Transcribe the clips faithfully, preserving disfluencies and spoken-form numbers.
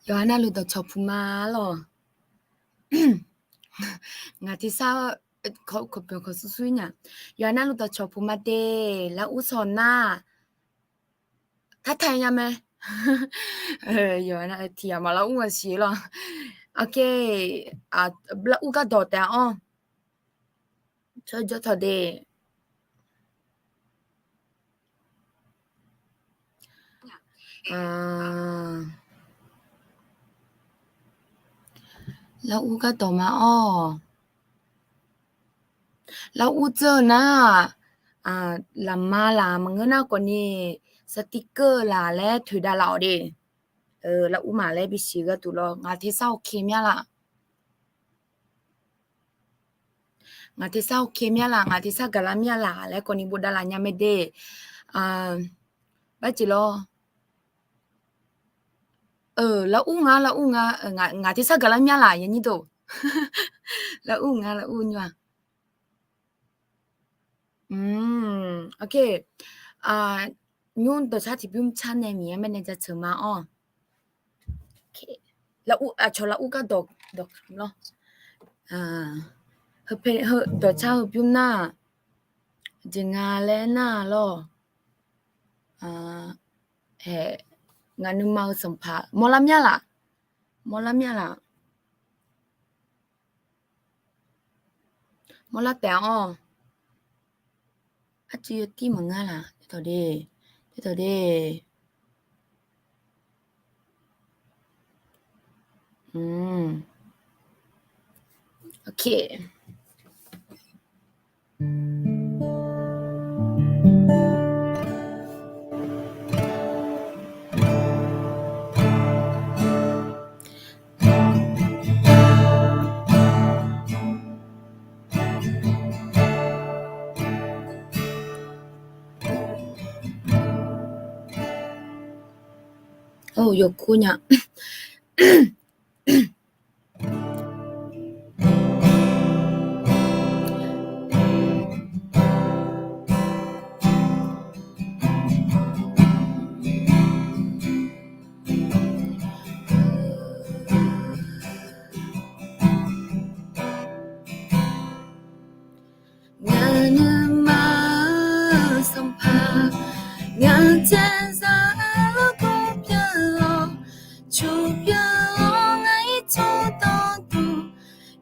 Yawqha navluf dawqcawq puq ma lawq. Ngaq tersar, kawqbyanq kawqsur sur nya. Yawqha navluf dawqcawq puq ma de, lar ur sawq nar, tartaq nya mae. Yawqha nav tiq ghaq maq lar ur-a siq lawq. Ok, lar ur gardawq taef-a awr. Tsawrjawr tawq de. Lar ur gardawq ma awr. Lar ur dzeur-eu nar, lafma laq maqngeur nar khawfni, sticker laq laer toeqdav laf-awq de. Lar ur maq laer bisiq gharduq lawr, ngaq tersar ok mya laf. Ngaq tersar ok mya laf, ngaq tersar gaqlar mya laf laer khawfni bofdav laf nya mae de. Barjeq lawr. Lar ur nga, lar ur nga, ngaq tersar gaqlar mya laf yanyir deuq. Lar ur nga, lar ur nymr-a. Ok. Nymr dawqcar tiqbymr car nae Miqyaer mae nae jaceuq ma awr. Lar ur, aqcawq lar ur gardawq dawq lawr. Heu dawqcar heu bymr nar, jeq nga laer nar lawr. Hae, ngaq nuima-eu sanqpaq mawrlar mya laf. Mawrlar mya laf. Mawrlar taef-a awr. Arcuiv yawtir maqngeur laf. Tawq de, tawq de. Ok. Or, yawkur nya. Ngaq nuima-euq sanqpaq, ngaq tsaevzaq-anr larkov pyeuf-awr, cuq pyeuf-awr ngaq ircuf dawqduq,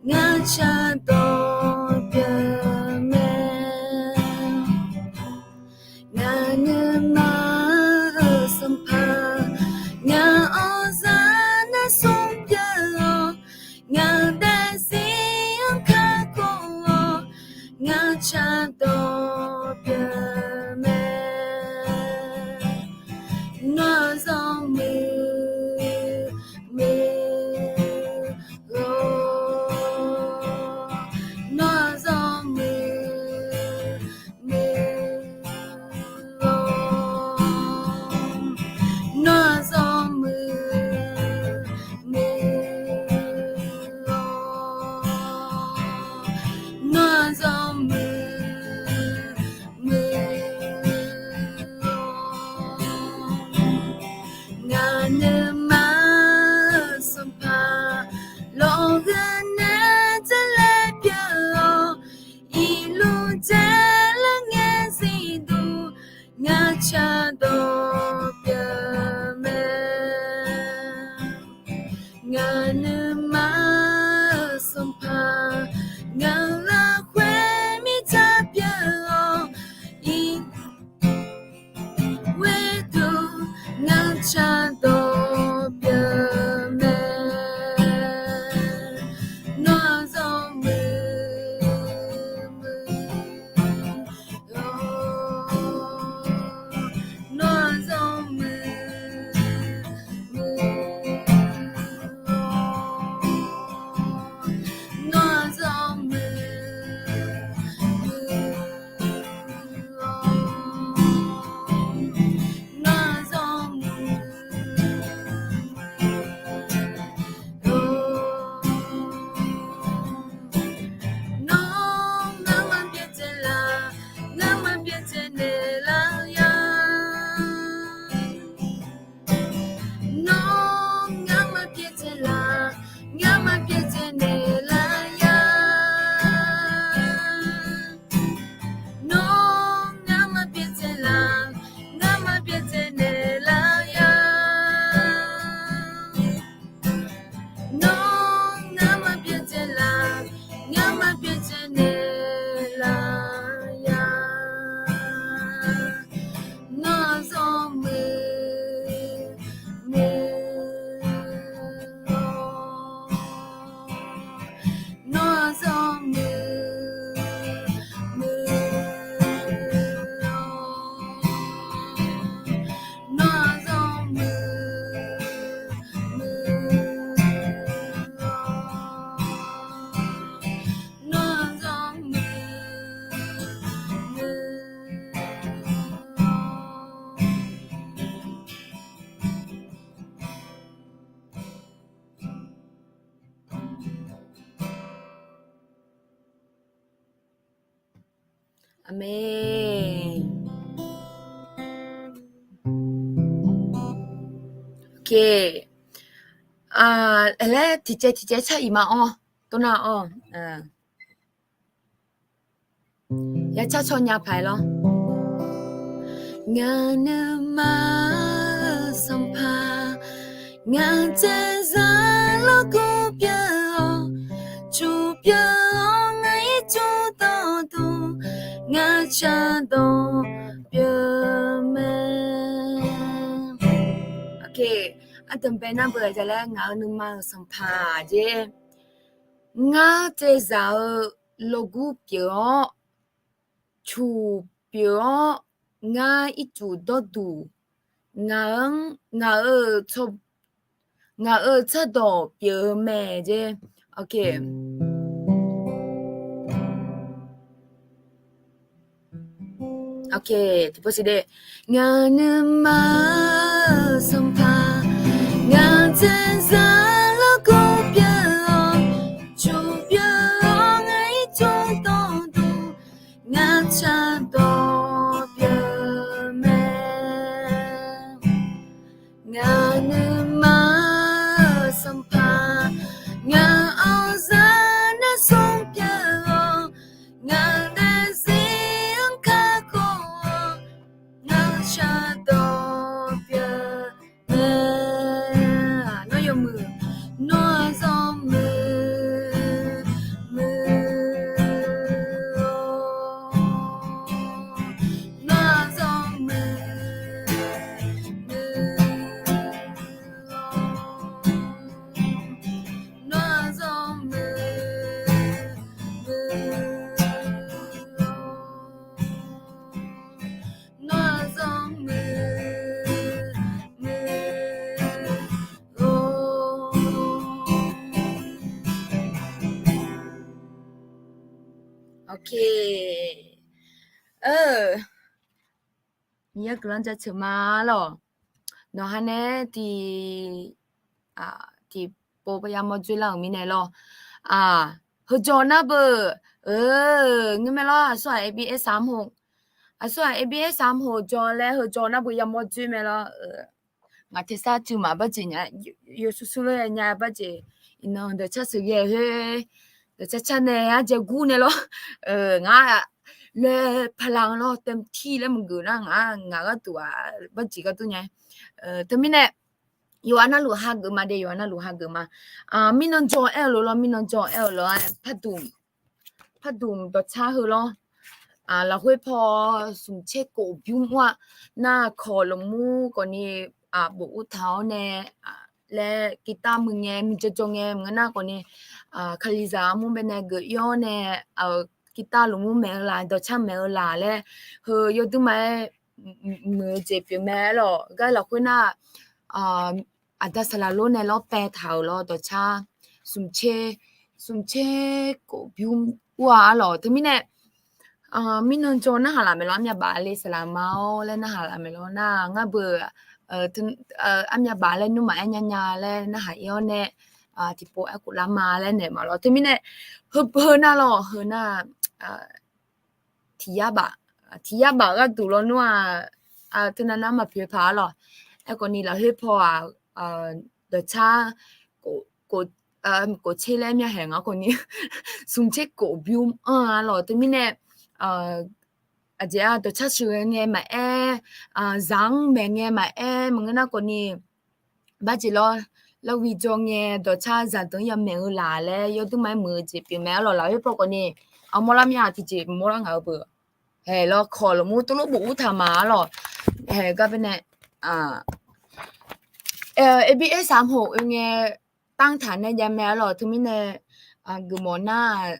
ngaq cardawq pyeuf mae. Ngaq nuima-euq sanqpaq, ngaq awqzaq nar smr pyeuf-awr, ngaq daefzir-anr kakhof-awr, ngaq cardawq pyeuf mae. Nawr-aq zanqmuiq muiq-awr, nawr-aq zanqmuiq muiq-awr, nawr-aq zanqmuiq muiq-awr, nawr-aq zanqmuiq muiq-awr. Ngaq nuima-euq sanqpaq, lawqghae nae dzarlaer pyeuf-awr, irluf dzaelar ngae zifduq, ngaq cardawq pyeuf mae. Ngaq nuima-euq sanqpaq, ngaq lafkhoer mirtsaq pyeuf-awr, ir ghoerduq ngaq cardawq pyeuf mae. Nawr-aq zanqmuiq muiq-awr, nawr-aq zanqmuiq muiq-awr, nawr-aq zanqmuiq muiq-awr, nawr-aq zanqmuiq Aqmeq. Ok. Laer tiqcaev tiqcaev shar-iq ma-awr, tov nar-awr. Yacar caw nya paq-aer lawr. Ngaq nuima-euq sanqpaq, ngaq dzaeqzaq lawrgur pyeuf-awr, cuq pyeuf-awr ngaq ircuf dawqduq, ngaq tsaq dawq pyeuf mae. Ok, aqdui bae nar beu-aq laer ngaq-euq nuima-euq sanqpaq jeq, ngar dzaeqzaq-eu lawrgur pyeuf-awr, cuq pyeuf-awr, ngar ircuf dawrduq, ngaq-anr, ngaq-euq, ngaq-euq tsawrdawq pyeuf-eu mae jeq. Ok. Ok, tiqpov siq de. Ngaq nuima-euq sanqpaq, ngaq dzaeqzaq lawrgur pyeuf-awr, cuq pyeuf-awr ngaq ircuf dawqduq, ngaq tsaq dawq pyeuf mae. Ngaq nuima-euq sanqpaq, ngaq awqzaq nar smr pyeuf-awr, ngaq daefzir-anr kakhof-awr, ngaq tsaq dawq pyeuf mae. Nawr yawmuiq, nawr-aq zanqmuiq muiq-awr, nawr-aq zanqmuiq muiq-awr, nawr-aq zanqmuiq muiq-awr, nawr-aq zanqmuiq muiq-awr. Ok. Miqyaer guiqlanq jaceuq ma lawq. Nawqha nae tiq, tiqpov yamawr dzoerlar-euq mirnae lawr. Heujawr nar beu, ngeur mae lawr, aqsur-aq ABS สามหก, aqsur-aq ABS สามหก jawr laer heujawr nar beu yamawr dzoer mae lawr. Ngaq tersar cuiv maq barjeq nya, yawsur sur ler nya barjeq. Iqnan dawqcar sheuqghae khoer, dawqcar car nae arjaev gur nae lawr. Ngar laer paqlanq lawr เต็มที่ laer maqgeuf nar ngaq, ngaq gharduq-aq barjeq gharduq nya. Teumirnae yawqha navluf hageuf ma de, yawqha navluf hageuf ma. Mirnan jawr aer-eu lof lawr, mirnan jawr aer-eu lof-aer pardmq dawqcar heu lawr. Lafkhoer paw smq tser kof bymr mr-a. Nar kawq lafmur khawfni bof ur taq-awr nae laer guitar muiq ngae, muiq jawrjawr ngae maqngeur nar khawfni, Kalizaq armur bae nae geuf ir-awr nae, guitar lafmur maeq-eu laf, dawqcar maeq-eu laf laer, heu yawduir ma-aer muiq-eu jeq pyeuf mae lawq. Gar lafkhoer nar, aqda saqlaq lor nae lawr paev taq-euq lawr dawqcar smq tser, smq tser kof bymr ur-a arlawq. Teumirnae mirnan jawr narhaq laf maeq lawr, armyav baf le saqlaq ma-awr laer narhaq laf maeq lawr nar ngar beu, armyav baf laer nmr maqaer nya nya laer narhaq ir-awr nae, tiqpov aerkhof lar ma laer naeq ma lawr. Teumirnae heu, heu nar lawr, heu nar tiq yar baf, tiq yar baf gharduq lawnmr-aq, teunav nar maqpoeq paq-a lawq. Aerkhawfni lafkhoer paw-aq, dawqcar kof tser laer myav haeq nga khawfni, smq tser kof bymr anr-a lawq. Teumirnae aqjeq-aq dawqcar sheuqghae ngae maqaer, zaq-anr maeq ngae maqaer maqngeur nar khawfni, barjeq lawr, larwi jawr ngae dawqcar zaqdanq yamaeq-eu laf laer yawduir ma-aer muiq-eu jeq pyeuf mae arlawq. Lafkhoer paw khawfni, mawrlar myav tiqjeq mawrlar ngaq-eu beu. Haeq lawr kawq lafmur tov lof bof ur taq ma arlawq. Haeq gar bae nae, ABS สามหก oe ngae tanr taq nae jav mae arlawq. Teumirnae geufmawf nar,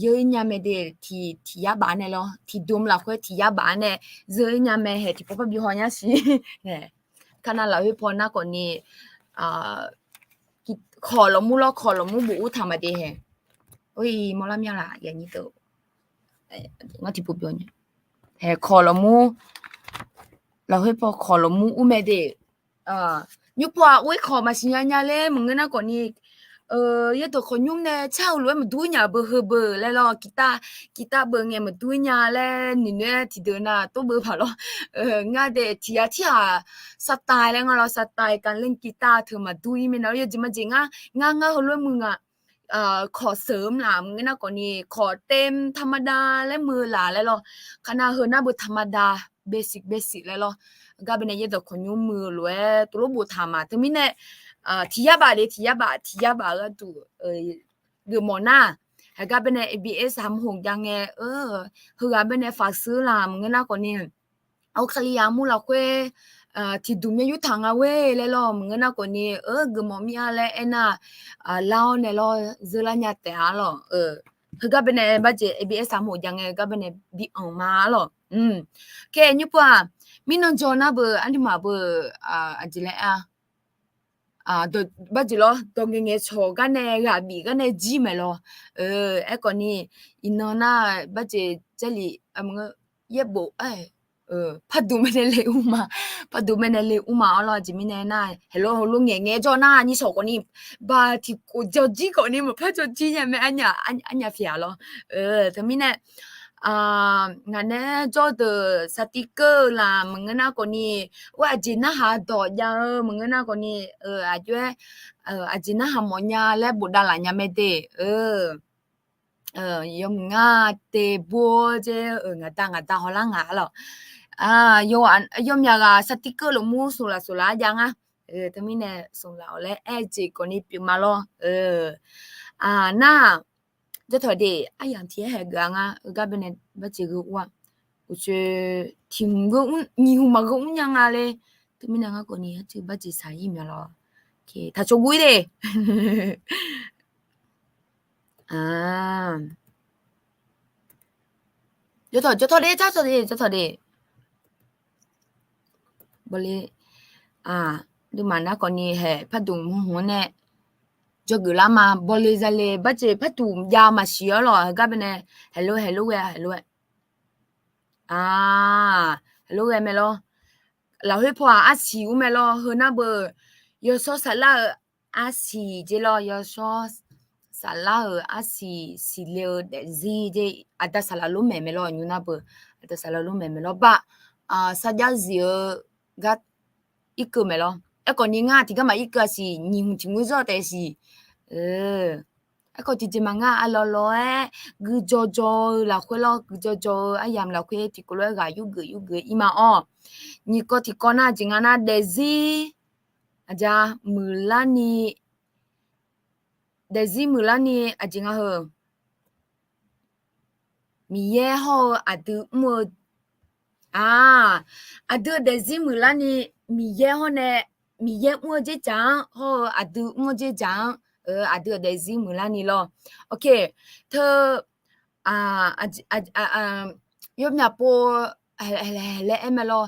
yeur ir nya mae de, tiq, tiq yar baf nae lawr, tiq dm lafkhoer tiq yar baf nae yeur ir nya mae. Haeq tiqpov parbi haw nyar siq. Kanav lafkhoer paw nar khawfni, kawq lafmur lawr, kawq lafmur bof ur taq ma de haeq. Or-i mawrlar myav laf yaqnyir deuq, ngar tiqpov byaw nya. Haeq kawq lafmur, lafkhoer paw kawq lafmur ur mae de. Nymr paw-aq or-ir kawq maqsiq nya nya laer maqngeur nar khawfni, Yaerdawq khawqnymr nae car-eu lof-aer maqdur nya beu heu beu laer lawr, guitar, guitar beu ngae maqdur nya laer noeqnoeq-aer tiqdeuq nav tov beu paq lawr. Ngar daef tiq ya tirhaq สไตล์ laer ngar lawr, สไตล์การเล่นกีตาร์ teu maqdur-ir mirnae lawr, yawjeq majeq ngar, ngar ngar heulof-aer muiq nga. ขอเสริม laf maqngeur nar khawfni ขอเติมธรรมดา laer muiq-eu laf laer lawr. Kanav heu nar beu ธรรมดา basic basic laer lawr. Heugar baenae yaerdawq khawqnymr muiq-eu lof-aer tov lof boftaq ma. Teumirnae tiq yar baf le, tiq yar baf, tiq yar baf-eu gharduq geufmawf nar, heugar baenae A B S hamhoq jav ngae, heughaq baenae ฝากซื้อ laf maqngeur nar khawfni, เอา เคลียร์ mur lafkhoer tiqduq myaer yurtaq nga ghoe laer lawr maqngeur nar khawfni, geufmawf mir-a laer aernar, lar-awr nae lawr zeurlar nya taef-a lawr. Heugar baenae barjeq A B S hamhoq jav ngae heugar baenae bi anq ma-a lawr. Kae nymr pov-aq, mirnan jaw nar beu aqduimaf beu aqjeq laer aer-a, barjeq lawr dawq ngaeqngaeq cawq gar nae ghaq bif gar nae jir maeq lawr. Aerkhawfni, iqnan nar barjeq Jarlif, yaerbof, parduq mae nae le mr ma, parduq mae nae le mr ma-awr lawr. Aqjeq mirnae nar, heulof heulof ngaeqngaeq jawr nar nyir shawq khawfni, baq tiqkhof jawr jir khawfni maqpar jawr jir nya mae, arnyaf pyaeq-a lawr. Teumirnae ngaq nae jawr deuq สติกเกอร์ laf maqngeur nar khawfni, or aqjeq narhaq dawq jav-eu maqngeur nar khawfni, aqjox-aer aqjeq narhaq mawfnya laer bofdav laf nya mae de. Yawmuiq ngar te bor dzer-eu ngaq da ngaq da hawlar ngaq-a lawr. Yawmyaq ghaq สติกเกอร์ lafmur smq laf smq laf-aer jav ngar. Teumirnae smq laf-awq laer aer-eu jeq khawfni pyeuf ma lawr. Nar, jawr tawq de, aryamq tiq-aer haeq geuf-a ngar, heugar baenae barjeq gheu ur-a. Uqcoe tiq hmq nyiq hmq maqgheu mr nya nga le. Teumirnae ngar khawfni arcuiv barjeq saq-ir mya lawr. Taq cawq guv-ir de. Jawr tawq, jawr tawq de, jawr tawq de, jawr tawq de. Bawle, aqduimaf nar khawfni haeq parduq hmq-anr nae jawrgeuf lar ma. Bawle zale barjeq parduq jav maqsiq-awr lawq, heugar baenae haeq lof, haeq lof ghae, haeq lof ghae. Haeq lof ghae mae lawr. Lafkhoer paw-aq arsiq ur mae lawr. Heu nar beu yawshawr saflar-euq arsiq dzer lawr, yawshawr saflar-euq arsiq siqle-eu daefzir dzer, aqda saqlaq lof maeq mae lawr, nymr nar beu aqda saqlaq lof maeq mae lawr. Baq sarjax zif-eu gar irkeuv mae lawr. Aerkhawfni ngar tiqgar maq irkeuv-a siq, nyiq hmq tiq ngur zawr taef siq. Aerkhawf tiqjeq maqngeur-a, aqlawq lawq-aer guijaw jaw-eu lafkhoer lawr, guijaw jaw-eu aryamq lafkhoer tiqkawv lof-aer ghaq yurgeuf yurgeuf-ir ma-awr. Nyiq kawv tiqkawv nar aqjeq nga nar daefzir, aqjeq muiqlar ni, daefzir muiqlar ni aqjeq nga heu, Miqyaer hawr-eu aqdui mr-eu, aqdui-eu daefzir muiqlar ni, Miqyaer hawr nae, Miqyaer mr-eu dzerdzaq-anr hawr-eu aqdui mr-eu dzerdzaq-anr, aqdui-euq daefzir muiqlar ni lawr. Ok, teu yawmyaq pov laer aer mae lawr.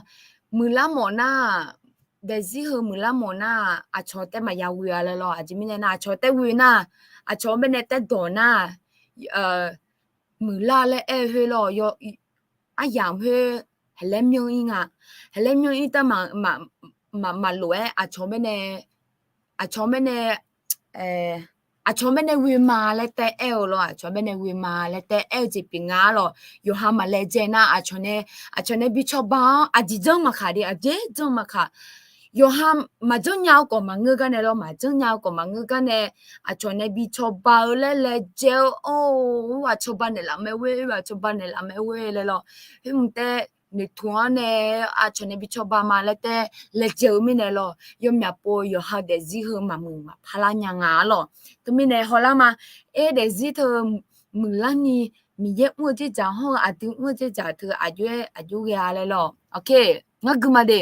Muiqlar mawf nar, daefzir heu muiqlar mawf nar, aqcawq taef maqya ghoe-a laer lawr. Aqjeq mirnae nar, aqcawq taef ghoe nar, aqcawq-anr baenae taef dawq nar, muiqlar laer aer-eu khoer lawr, aryamq khoer haeqlaer myanr-ir nga. Haeqlaer myanr-ir taef maqlof-aer aqcawq baenae, aqcawq baenae, aqcawq baenae ghoe ma laer taef aer-eu lawr, aqcawq baenae ghoe ma laer taef aer-eu jeq pyeuf nga-a lawr. Yawqha maqlaejae nar aqcawq nae, aqcawq nae bi cawba-anr aqjeq janr maqkaq de, aqjeq janr maqkaq. Yawqha maqjanr nya-eu khawf maqngeur gar nae lawr, maqjanr nya-eu khawf maqngeur gar nae, aqcawq nae bi cawba-eu laer laejae-eu, or, aqcawba naeqlaf mae ghoe, aqcawba naeqlaf mae ghoe laer lawr. Khoermq taef noeqtmq-anr nae aqcawq nae bi cawba ma laer taef laejae-eu mirnae lawr. Yawmyaq pov yawqha daefzir heu maqmuiq maqpar lar nya nga-a lawr. Teumirnae hawlar ma. Aer daefzir teu muiqlar ni, Miqyaer mr-eu dzerdzaq hawr-eu aqdui mr-eu dzerdzaq teu aqjox-aer aqjox ghae-a laer lawr. Ok, ngar gui ma de.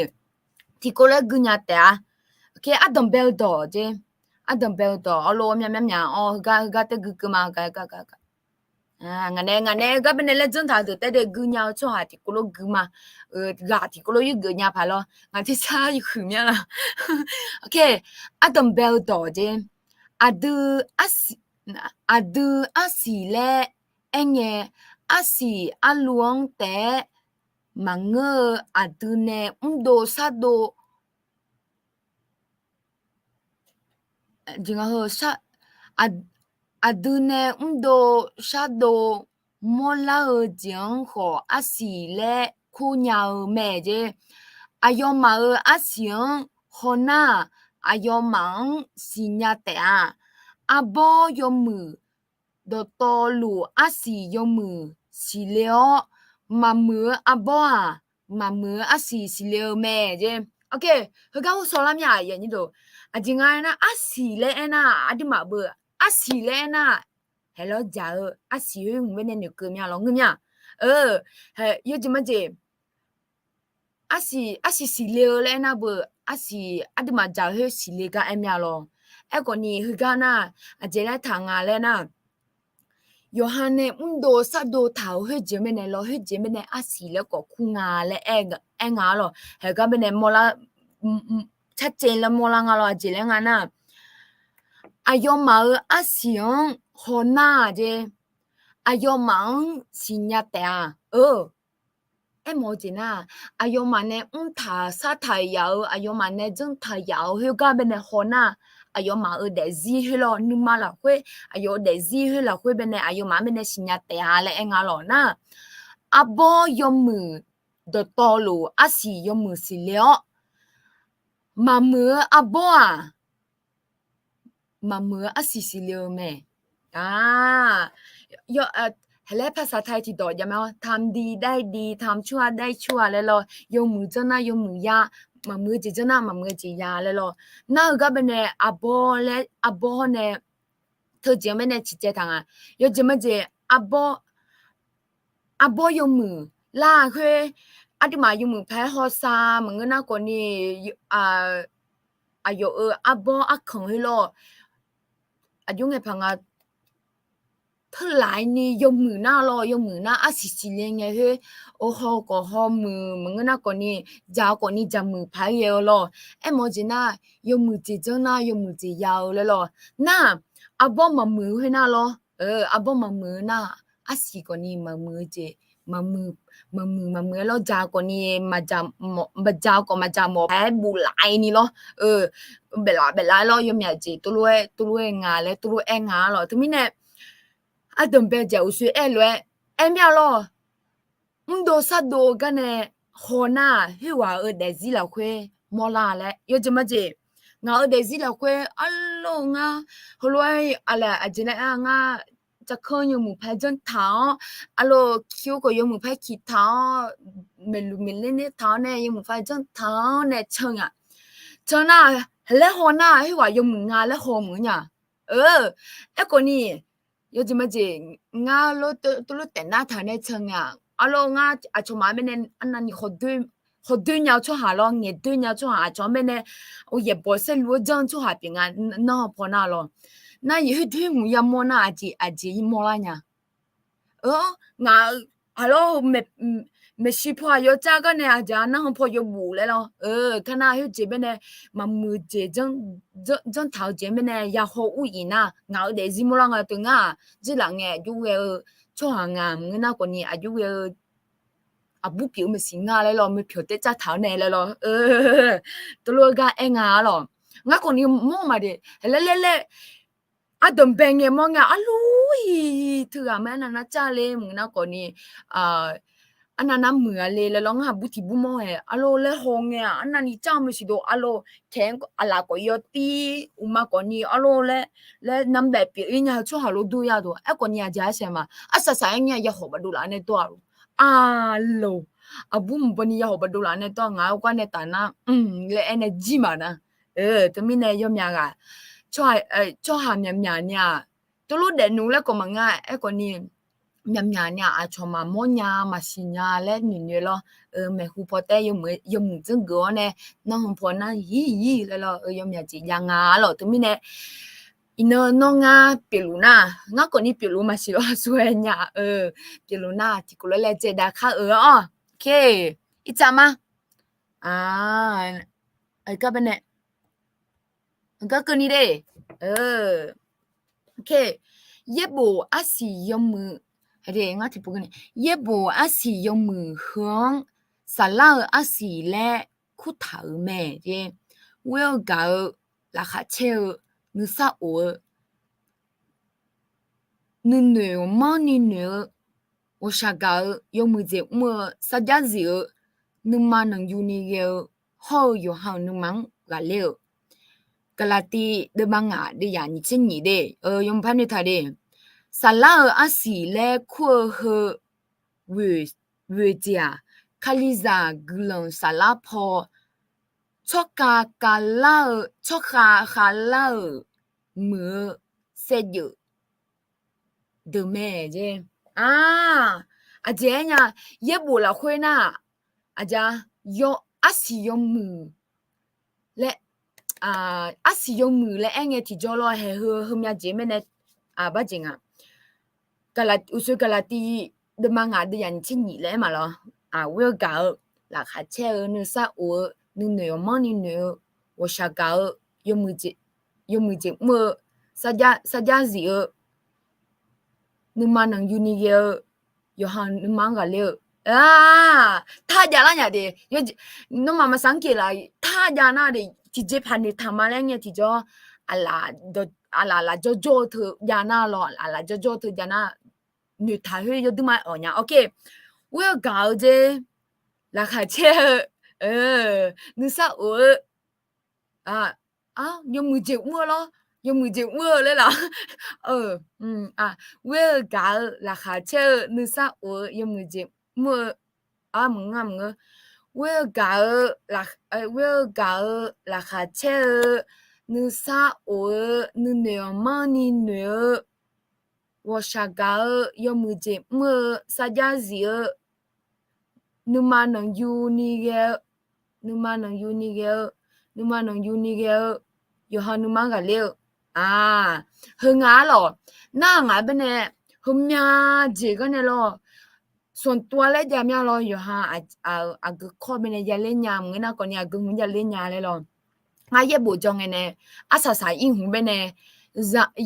Tiqkawv lof-aer gui nya taef-a. Ok, ardanq bae-eu dawq dzer. Ardanq bae-eu dawq arlov myaq myaq myaq-awr heugar heugar taef gui keuv ma. Ngaq nae ngaq nae heugar baenae laer janr taq deuq taef de gui nya-eu tsawrhaq tiqkawv lof gui ma. Ghaq tiqkawv lof yurgeuf nya paq lawr. Ngaq tersar yawhuiq myanr la. Ok, ardanq bae-eu dawq dzer. Aqdui arsiq, aqdui arsiq laer aerngae, arsiq arluv-anr taef-aer maqngeur-eu aqdui nae mrdov shardov, heu, Aq, aqdui nae mrdov shardov mawrlar-eu jeq-anr khawf arsiq laer kur nya-eu mae jeq. Aqyawfmaf-euq arsiq-anr hawnar-aq, aqyawfmaf-anr siqnya taef-a. Arbawr yawmuiq dawqtawvluf arsiq yawmuiq siqle-awr, maqmuiq-eu arbawr-aq, maqmuiq-eu arsiq siqle-eu mae jeq. Heugar ur sawlar mir-aq, aqjeq nga aernar, arsiq laer aernar, aqduimaf beu, arsiq laer aernar, haeqlawr dzaq-eu arsiq khoer hmq baenae noeqkeuv mya lawr ngeur mya. Yawjeq majeq, arsiq, arsiq siqle-eu laer aernar beu, arsiq aqduimaf dzaq-eu khoer siqle gar aer mya lawr. Aerkhawf ni heugar nar, aqjeq laer taq nga laer nar, yawqha nae mrdov shardov taq-euq khoerjeq mirnae lawr, khoerjeq mirnae arsiq laer khawf kur nga laer aer nga-ar lawq. Haeqgar baenae mawrlar, tsarcaev laer mawrlar nga lawr. Aqjeq laer nga nar, aqyawfmaf-euq arsiq-anr hawnar-aq jeq, aqyawfmaf-anr siqnya taef-a. Aermawf-eu jeq nar, aqyawfmaf nae mrtaq sartaq yaf-eu, aqyawfmaf nae janrtaq yaf-eu khoergar baenae hawnar, aqyawfmaf-euq daefzir khoer lawr, nuima lafkhoer, aqyawf-euq daefzir khoer lafkhoer baenae aqyawfmaf-anr baenae siqnya taef-a laer aer nga lawq nar, arbawr yawmuiq dawqtawvluf arsiq yawmuiq siqle-awr, maqmuiq-eu arbawr-aq, maqmuiq-eu arsiq siqle-eu mae. Haeqlaer ภาษาไทย tiqdawq jav mae-awr, ทำดีได้ดี ทำชั่วได้ชั่ว laer lawr, yawmuiq janr nar yawmuiq ya, maqmuiq-eu jeq janr nar maqmuiq-eu jeq ya laer lawr. Nar-eu gar baenae arbawr laer, arbawr hawr nae teujeq-anr baenae ciqcaev taq nga. Yawjeq majeq, arbawr arbawr yawmuiq lar khoer, aqduimaf yawmuiq paq-aer hawsav maqngeur nar khawf ni, aqyawf-euq arbawr arkanq khoer lawr, aqjox ngae paq nga, teulaf-ir ni yawmuiq nar lawr, yawmuiq nar arsiq siqle ngae khoer, ohaw khawf haw muiq maqngeur nar khawf ni, dzaq khawf ni dzaq muiq paq-aer ghae-eu lawr. Aermawf-eu jeq nar, yawmuiq jeq janr nar yawmuiq jeq ya-eu laer lawr. Nar, arbawr maqmuiq khoer nar lawr, arbawr maqmuiq-eu nar, arsiq khawf ni maqmuiq-eu jeq, maqmuiq maqmuiq-aer lawr, dzaq khawf ni maqdzaq khawf maqdzaq mawf paq-aer buflaf-ir ni lawr. Baeflaf baeflaf-aer lawr, yawmyaq jeq tov lof-aer tov lof-aer nga laer tov lof-aer nga-ar lawq. Teumirnae ardanqbae jeq uqshoe aer lof-aer aer mir-a lawr. Mrdov shardov-eu gar nae hawnar-aq, khoerghaq-euq daefzir lafkhoer mawrlar laer yawjeq majeq. Ngaq-euq daefzir lafkhoer arlawr-eu ngar heulof-aer aqlaeq aqjeq nae-a ngar, jaqkanr yawmuiq paq-aer janr taq-awr, arlawr kiq-eu khawf yawmuiq paq-aer kiq taq-awr, maeqluq maeqler ler taq-awr nae yawmuiq paq-aer janr taq-awr nae can nya. Can nar, laer haw nar khoerghaq yawmuiq nga laer haw meuq nya. Aerkhawf ni, yawjeq majeq, ngar lof tov lof taef nar taq nae can nya. Arlawr ngar aqcawq maqaer baenae arnavni hawdoer nya-eu tsawrhaq lawr, ngaeqdoer nya-eu tsawrhaq aqcawq-anr baenae, yaeqbawq saerlu-aer janr-eu tsawrhaq pyeuf nga, nanrhan paw nar lawr. Nar yeq khoer doer mq yamawr nar aqjeq aqjeq-ir mawrlar nya. Ngaq aqlawr maeqshi paw aqyawf car gar nae aqjeq-a nanrhan paw yawbuf laer lawr. Kar nar khoerjeq baenae maqmuiq jeq janr taq-eu jeq mirnae yahaw ur-iq nar, ngaq-euq daefzir mawrlar nga teu ngar-aq, jirlaf ngae aqjox ghae-eu tsawrhaq nga maqngeur nar khawf ni aqjox ghae-eu aqbur pyeuf-eu maqsiq nga laer lawr, maqpyawq taer car taq-awr nae laer lawr. Tov lof-aer gar aer nga-ar lawq. Ngar khawf ni mawr maqde, laer laer laer, ardanqbae ngae mawr ngae arlawr-iq teughaq ma arnav nar car le maqngeur nar khawf ni, arnav nar muiq-a le laer lawr, ngar aqbur tiq bur mawr-aer arlawr laer haw ngae-aq, arnavni car-eu maqsiq dov arlawr, kaeq-aer aqlaf khawf yawtir uqma khawf ni arlawr laer, laer nambaef pyeuf-ir nya-eu tsawrhaq lof dur ya dov. Aerkhawf ni aqjeq arsaeq ma, arsaq saq-aer ngae yahawq bafdov laf nae dawr-a lor. Arlawr, aqbur mqbaw ni yahawq bafdov laf nae dawr-a, ngaq-euq gar nae taf nar mq laer aer nae jir maqnar. Teumirnae yawmyaq ghaq, tsawrhaq myaqmyaq ni-aq, tov lof daefnuq laer khawf maqnga, aerkhawf ni myaqmyaq ni-aq, aqcawq maqmawr nya maqsiq nya laer noeqnoeq lawr. Maeqhu paw taer yawmuiq janrgeuf-awr nae, nanrhan paw nar yir yir laer lawr, yawmyaq jeq jav nga-ar lawq. Teumirnae iqnan nawr ngar pyeufluf nar, ngar khawf ni pyeufluf maqsiq lawr, aqsur-aer nya-eu pyeufluf nar tiqkawv lof-aer laejae dav kar-eu-awr. Irtsav ma. Gar keuvni de. Yaerbof arsiq yawmuiq, ngar tiqpov keuvni, yaerbof arsiq yawmuiq heu-anr saflar-eu arsiq laer kurtaq-euq mae. Ghoer-eu gaq-eu, laqkhaq caer-eu, nuisar of-eu, nuinoeq ghawqmanrni noeq-eu, ghawqshaq gaq-eu, yawmuiq jeq mr-eu, sarjax zif-eu, nuima nanqyuni ghae-eu, hawr-eu yawqha-euq nuima-anr ghaqler-eu. Gaqlaqtiv deuvma ngaq deuvzaq nyiq tser nyiq de, yawmuiq par noeqtaq de. Saflar-euq arsiq laer kur-eu heu ghoeq jeq-aq, Kalizaq guiqlanq saflar paw tsawrkhav khavlar-eu, tsawrkhav khavlar-euq muiq-eu saevdzeuf deuq mae jeq. Aq, aqjeq aernya, yaerbof lafkhoer nar, aqja, arsiq yawmuiq laer, arsiq yawmuiq laer aer ngae tiqjawr lawr, haeq heu heumya jeq mirnae, aq, barjeq nga. Uqshoe Gaqlaqtiv deuvma ngaq deuvzaq nyiq tser nyiq laer aer ma lawr. Aq, ghoer-eu gaq-eu, laqkhaq caer-eu, nuisar of-eu, nuinoeq ghawqmanrni noeq-eu, ghawqshaq gaq-eu, yawmuiq jeq mr-eu, sarjax zif-eu, nuima nanqyuni ghae-eu, yawqha nuima-anr ghaqler-eu. Aq, tarjav lar nya de. Nawmaf maqsaq-anr keq laf, tarjav nar de, tiqjeq paq noeqtaq ma laer ngae tiqjawr, aqlaf lafjawr jawr-eu teu jav nar lawr, aqlaf lafjawr jawr-eu teu jav nar, noeqtaq khoer yawduirma awq nya. Oke, ghoer-eu gaq-eu jeq, laqkhaq caer-eu, nuisar of-eu, yawmuiq jeq mr-eu lawr, yawmuiq jeq mr-eu laer laf. Ghoer-eu gaq-eu laqkhaq caer-eu nuisar of-eu yawmuiq jeq mr-eu, maqngeur maqngeur. Ghoer-eu gaq-eu, ghoer-eu gaq-eu laqkhaq caer-eu, nuisar of-eu, nuinoeq ghawqmanrni noeq-eu, ghawqshaq gaq-eu, yawmuiq jeq mr-eu, sarjax zif-eu, nuima nanqyuni ghae-eu, nuima nanqyuni ghae-eu, nuima nanqyuni ghae-eu, yawqha nuima-anr ghaqler-eu. Aq, heu nga arlawq, nar ngaq-anr baenae, heumya jeq gar nae lawr, sanqtuv-a laer jav mya lawr, yawqha aqgeu kawr baenae yaler nya, maqngeur nar khawfni aqgeu hmq yaler nya laer lawr. Ngar yaerbof jawr ngae nae, arsaq saq ir hmq baenae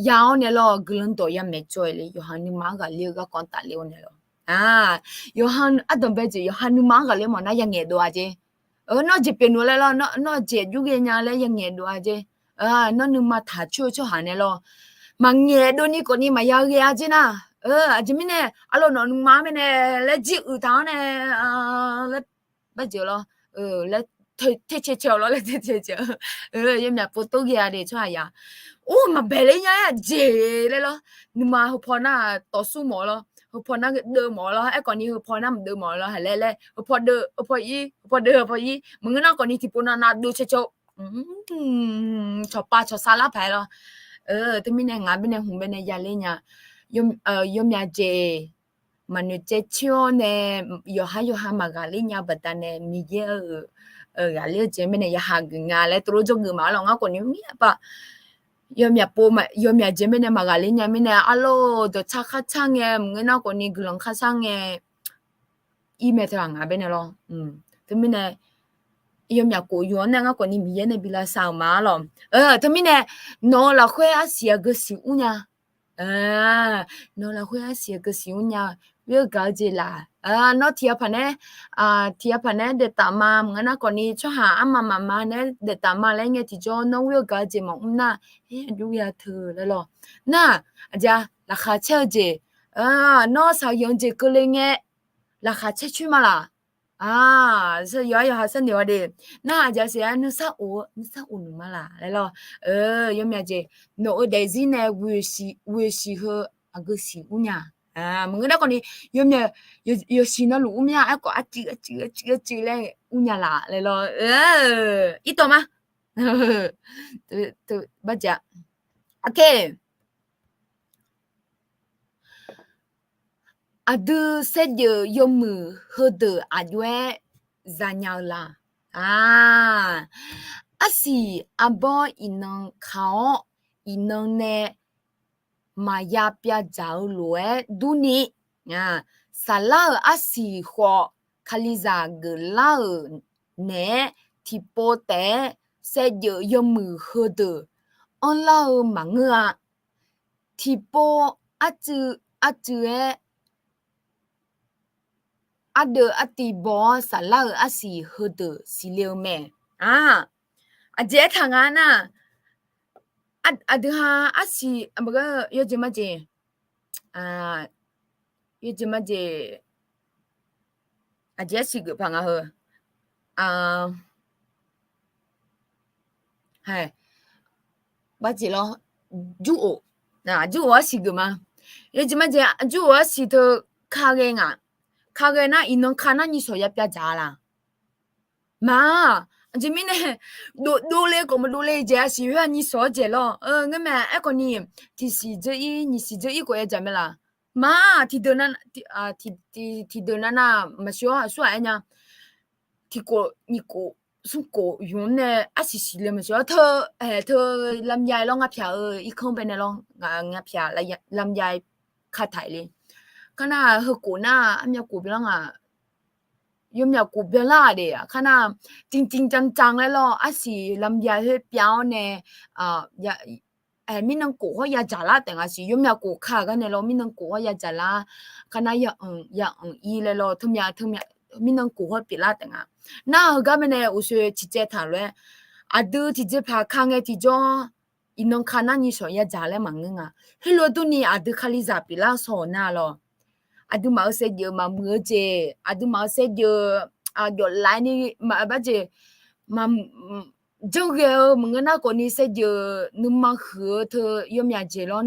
ya-awr nae lawr, guiqlanq dawq ya maeq cawv-eu le, yawqha nuima-anr ghaqler-eu garkawv-anr tafler-awr nae lawr. Aq, yawqha ardanqbae jeq yawqha nuima-anr ghaqler mawf nar yangaeq dov-a jeq. Nawr jeq pyeuf nmr laer lawr, nawr jeq jur ghae nya laer yangaeq dov-a jeq. Nawr nuima taq coer-eu tsawrhaq nae lawr, maqngaeq dovni khawfni maqya ghae-a jeq nar. Aqjeq mirnae arlawq nawq nuima-anr mirnae laer jir uiq taq-awr nae, laer, barjeq lawr, laer, tercae cae-awq lawr laer tercae cae-eu, yawmyaq pov tov ghae-a de tsawrhaq ya. Or, maqbaeq ler nya-aer aqjeq laer lawr, nuima heupaw nar tawfsur mawf-eu lawr, heupaw nar deuv mawf-eu lawr, aerkhawfni heupaw nar maqdeuv mawf-eu lawr, haq laer laer heupaw deuv heupaw ir, heupaw deuv heupaw ir, maqngeur nar khawfni tiqpov navnav dov cae cae-eu, cawqpav cawqsav lar paq-aer lawr. Teumirnae ngaq baenae hmq baenae yaler nya, yawmyaq jeq maqnoeq caev coer-awr nae, yawqha yawqha maqghaqler nya baqdanae Miqyaer-euq ghaqler-eu jeq mirnae ya hageuf nga laer tov lof jawrgeuf ma arlawq. Ngar khawfni mir-a pa, yawmyaq pov, yawmyaq jeq mirnae maqghaqler nya mirnae arlawq dawqtsar khartsar ngae, maqngeur nar khawfni guiqlanq khartsar ngae, ir mae teu-aq ngaq baenae lawr. Teumirnae yawmyaq khof yuf-anr nae ngar khawfni Miqyaer nae bi lavsav-euq ma arlawq. Teumirnae nawq-eu lafkhoer arsiq aqgeu siq ur nya. Nawq-eu lafkhoer arsiq aqgeu siq ur nya. Ghoer-eu gaq-eu jeq laf, nawr tiq ghaq paq nae, tiq ghaq paq nae daeftaf ma, maqngeur nar khawfni tsawrhaq arma mafma nae daeftaf ma laer ngae tiqjawr nawr ghoer-eu gaq-eu jeq maqmr nar, aer aqjox ghae-a teu laer lawr. Nar, aqjeq-a laqkhaq caer-eu jeq, nawr shaqyanq jeq keuvle ngae laqkhaq caer coer ma laq. Yawqha yawqha sharnoeq-awr de. Nar aqjeq siq-aer nuisar of-eu nuisar of nmr ma laq laer lawr. Yawmyaq jeq nawq-eu daefzir nae ghoeq siq heu aqgeu siq ur nya. Maqngeur nar khawfni yawmyaq yawsiq navluf ur mya aerkhawf arcuiv arcuiv arcuiv arcuiv laer ur nya laf laer lawr. Irtawv ma. Barjeq-a. Aqdui saevdzeuf yawmuiq heudeuq aqjox-aer zanya-eu la? Arsiq arbawr iqnan ka-awr, iqnan nae maqya pyavdzaq-eu lof-aer durni, saflar-euq arsiq khawf, Kalizaq geuflar-euq naeq-aer tiqpov taef-aer saevdzeuf yawmuiq heudeuq anrlar-eu maqngeur-a. Tiqpov arcuiv arcuiv-aer ardeuv artiv baw-awr saflar-euq arsiq heudeuq siqle-eu mae. Aq, aqjeq aertaq nga nar, aqdui ha arsiq yawjeq majeq Yawjeq majeq, aqjeq arsiq geuf paq nga heu. Bar jeq lawr, jur-oq, jur-oq arsiq geuf ma. Yawjeq majeq jur-oq arsiq teu kaghae ngaq. Kaghae nar iqnan ka nar nyiq shawq ya pyav dzaq-a laq. Ma, aqjeq mirnae, dovle khawf maqdovle jeq arsiq khoer-aq nyiq shawq-anr dzaeq lawr. Ngar mae aerkhawf ni, tiqsiq dzeur ir nyiq siq dzeur ir khawf ya dzaq mae laq. Ma, tiqdeuq nav, tiqdeuq nav nav maqsiq-awr aqsur-aq aer nya. Tiqkhof nyiq khof smr khof yumq-anr nae arsiq siqle maqsiq-awr teu, ae teu lamya lawr nga pyaq-eu irkanr bae nae lawr, nga pyaq lamya kataq le. Kar nar heukhof nar armyav khof byanlar ngaq, yawmyav khof byanlar-aq de-aq kar nar, tiqtiq jancan laer lawr arsiq lamya khoer pyav-awr nae mirnan khof hawr ya dzaqlar taef nga siq, yawmyav khof ka gar nae lawr mirnan khof hawr ya dzaqlar. Kar nar ya anq ya anq ir laer lawr teu myav teu myav mirnan khof hawr pyeuflar taef nga. Nar heugar bae nae uqshoe ciqcaev taq lof-aer, aqdui tiqjeq paq ka ngae tiqjawr, iqnan ka nar nyiq shawq ya dzaq laer maqngeur nga. Heulof durni aqdui Kalizaq pyeuflar shawq nar lawr, aqduimaf-euq saevdzeuf maqmuiq-eu jeq, aqduimaf-euq saevdzeuf jawf lav ni maq bar jeq, janr ghae-eu maqngeur nar khawf ni saevdzeuf nuima huiq-eu teu yawmyav jeq lawr,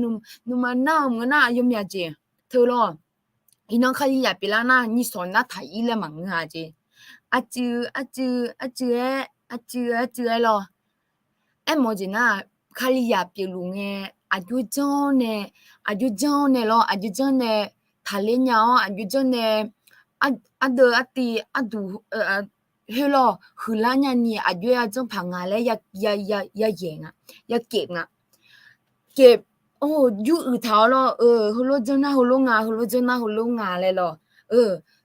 nuima nar-eu maqngeur nar yawmyav jeq teu lawr. Iqnan Kalizaq pyeuflar nar nyiq shawq nar taq ir laer maqngeur-a jeq. Arcuiv arcuiv arcuiv-aer, arcuiv arcuiv-aer lawr. Aermawf-eu jeq nar, Kalizaq pyeufluf ngae, aqjox janr nae, aqjox janr nae lawr, aqjox janr nae taqler nya-awr, aqjox janr nae ardeuv artiv arduq khoer lawr huiqlar nyani aqjox-aer ya janr paq nga laer ya yaeq nga, ya kef nga. Kef, jur uiq taq-awr lawr, heulof janr nar heulof nga, heulof janr nar heulof nga laer lawr.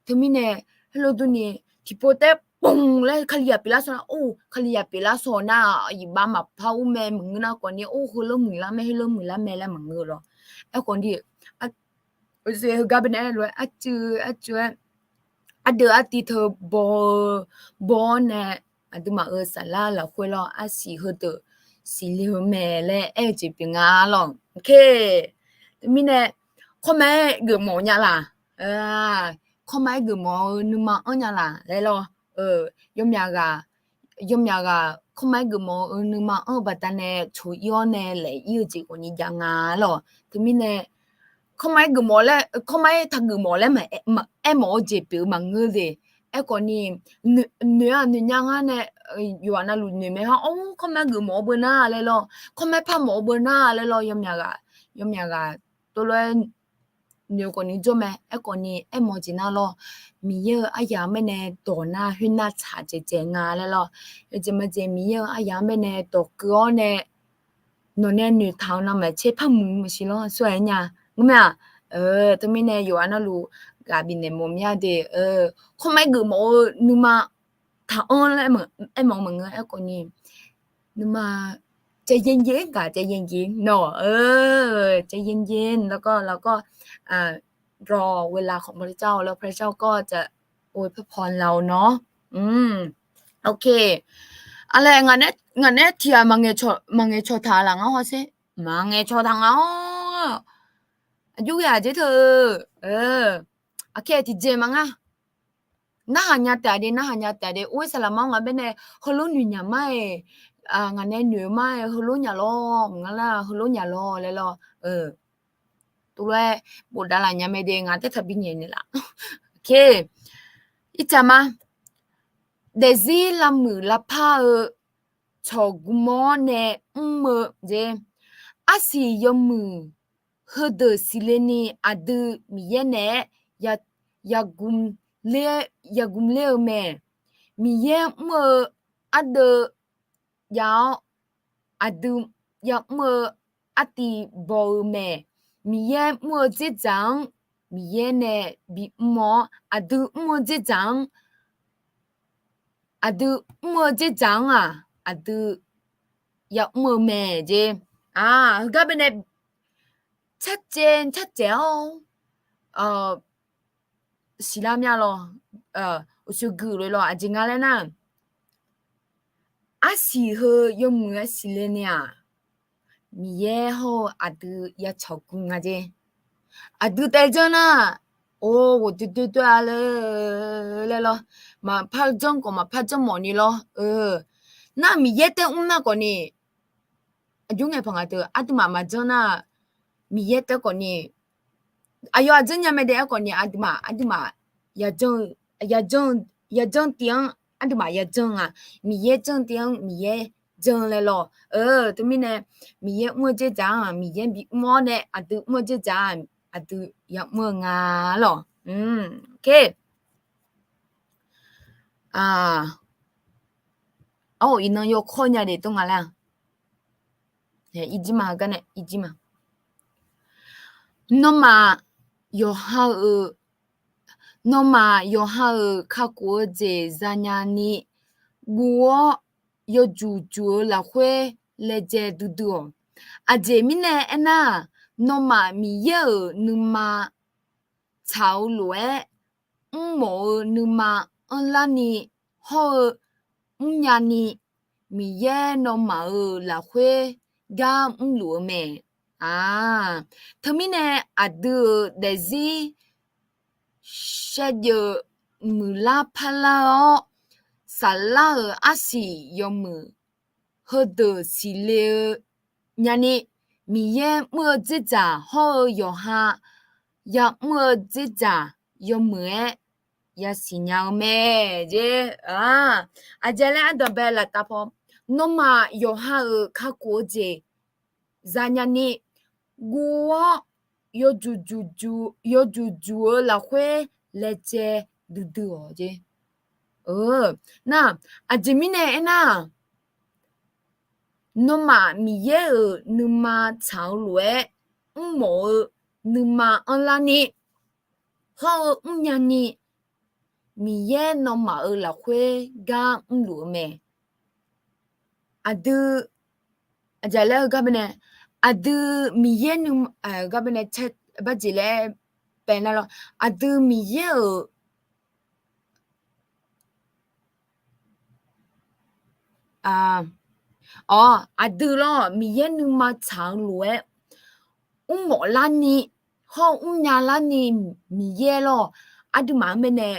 Teumirnae, heulof durni tiqpov taef-aer pmq laer Kalizaq pyeuflar shawq nar, or Kalizaq pyeuflar shawq nar iqbax maqpar ur mae, maqngeur nar khawf ni or heulof muiqlar mae, heulof muiqlar mae laer maqngeur lawr. Aerkhawf ni, heugar bae nae lof-aer arcuiv arcuiv-aer, ardeuv artiv teu baw-eu baw-awr nae, aqduimaf-euq saflar lafkhoer lawr arsiq heudeuq siqle-eu mae laer aer-eu jeq pyeuf nga lawr. Teumirnae, kawrma-aer geufmawf nya laq, kawrma-aer geufmawf-eu nuima anr nya laq laer lawr. Yawmyaq ghaq, yawmyaq ghaq kawrma-aer geufmawf-eu nuima anr-eu baqdanae coq ir-awr nae laef ir-eu jeq khawf ni jav nga lawr. Teumirnae, kawrma-aer geufmawf laer, kawrma-aer taqgeufmawf laer maq aermawf-eu jeq pyeuf-eu maqngeur de. Aerkhawf ni, noeq-aq noeq nya ngar nae, yawqghaq navluf noeq mae ha, or kawrma-aer geufmawf-eu beu nar laer lawr, kawrma-aer par mawf-eu beu nar laer lawr, yawmyaq ghaq, yawmyaq ghaq tov lof-aer noeq khawf ni jawr mae. Aerkhawf ni aermawf jeq nar lawr, Miqyaer-euq aryaq-anr bae nae dawq nar khoernar tsaq dzaeqdzaeq nga laer lawr. Yawjeq majeq Miqyaer-euq aryaq-anr bae nae dawq keuv-awr nae, nawq nae noeqtaq-eu navmaqtser par muiq maqsiq lawr, aqsur-aer nya. Ngeur mae-aq, teumirnae yawqghaq navluf ghaq bifnaeq mawf mya de, kawrma-aer geufmawf-eu nuima taq anr laer aermawf-eu maqngeur. Aerkhawf ni, nuima ใจเย็นๆ ก่อน ใจเย็นๆ เนาะ ใจเย็นๆ แล้วก็ รอเวลาของพระเจ้า แล้วพระเจ้าก็จะอวยพรเราเนาะ โอเค Aqlaer, ngaq nae tiq ghaq maqngaeq cawq taq laf ngar hawsher. Maqngaeq cawq taq nga-awr, aqjox ghae-aq dzer teu-eu, aqkae tiqjeq maqnga. Narhaq nya taef-a de, narhaq nya taef-a de, or saqlaqma-anr ngaq bae nae heulof noeq nyaq mar-aer, ngaq nae noeq-eu mar-aer heulof nyaq lawr, ngar nar heulof nyaq lawr laer lawr. Tov lof-aer bofdav laf nya mae de, ngaq taer taqbi nyaeq naeq laf. Ircaq ma, daefzir lavmuiq lavpar-eu cawq gmr-awr nae mr-eu jeq, arsiq yawmuiq heudeuq siqle ni aqdui Miqyaer naeq-aer yagmr ler-eu mae. Miqyaer mr-eu ardeuv jav-awr, aqdui yamr-eu artiv baw-eu mae. Miqyaer mr-eu dzerdzaq-anr Miqyaer nae bimr-awr, aqdui mr-eu dzerdzaq-anr, aqdui mr-eu dzerdzaq-anr-aq, aqdui yamr-eu mae jeq. Heugar bae nae carcaev carcaev-awr siqlar mya lawr. Uqshoe guiq lof-aer lawr, aqjeq nga laer nar, arsiq heu yawmuiq-aer siqle ni-aq, Miqyaer hawr-eu aqdui yacawq gu nga jeq. Aqdui taev janr nar, or, ghof doer doer doer-a laer lawr. Maqpar janr khawf maqpar janr mawf ni lawr. Nar Miqyaer tae mr nar khawf ni, aqjox ngae paq nga teu aqduimaf maqjanr nar, Miqyaer tae khawf ni, aqyawf aqjanr nya mae daef-aer khawf ni aqduimaf, aqduimaf, yajanr tiv-anr aqduimaf yajanr-a, Miqyaer janr tiv-anr Miqyaer janr laer lawr. Teumirnae, Miqyaer mr-eu dzerdzaq-anr Miqyaer bimr-awr nae aqdui mr-eu dzerdzaq-anr aqdui yamr-eu nga lawr. Arhof iqnan yawkawr nya de tov nga laer-a. Irjir ma, heugar nae irjir ma. Nawmaf yawqha-euq, nawmaf yawqha-euq kakhof-eu jeq zanya ni guv-awr, yawjuq juq-eu lafkhoer laejae duidui-awq. Aqjeq mirnae aernar, nawmaf Miqyaer-euq nuima tsaq-eu lof-aer, mrmawf-eu nuima anrlar ni hawr-eu mrnya ni, Miqyaer nawmaf-euq lafkhoer gar mrluf-eu mae. Teumirnae, aqdui-euq daefzir shaevdzeuf muiqlar parlar-awr, saflar-euq arsiq yawmuiq heudeuq siqle-eu nyani, Miqyaer mr-eu dzerdzaq hawr-eu yawqha ya'mr-eu dzerdzaq yawmuiq-aer yasiq nya-eu mae. Jer, aqjeq laer ardanqbae laftav paw, nawmaf yawqha-euq kakhof-eu jeq zanya ni guv-awr, yawjuq juq-eu lafkhoer laejae duidui-awq jer. Nar, aqjeq mirnae aernar, nawmaf Miqyaer-euq nuima tsaq-eu lof-aer, mrmawf-eu nuima anrlar ni hawr-eu mrnya ni, Miqyaer nawmaf-euq lafkhoer gar mrluf-eu mae. Aqdui, aqjeq laer heugar baenae, aqdui Miqyaer nuima, heugar baenae, barjeq laer paev nar lawr, aqdui Miqyaer-euq Awq, aqdui lawr, Miqyaer nuima tsaq-eu lof-aer mrmawf larni hawr-eu mrnya larni, Miqyaer lawr, aqduimaf-anr baenae,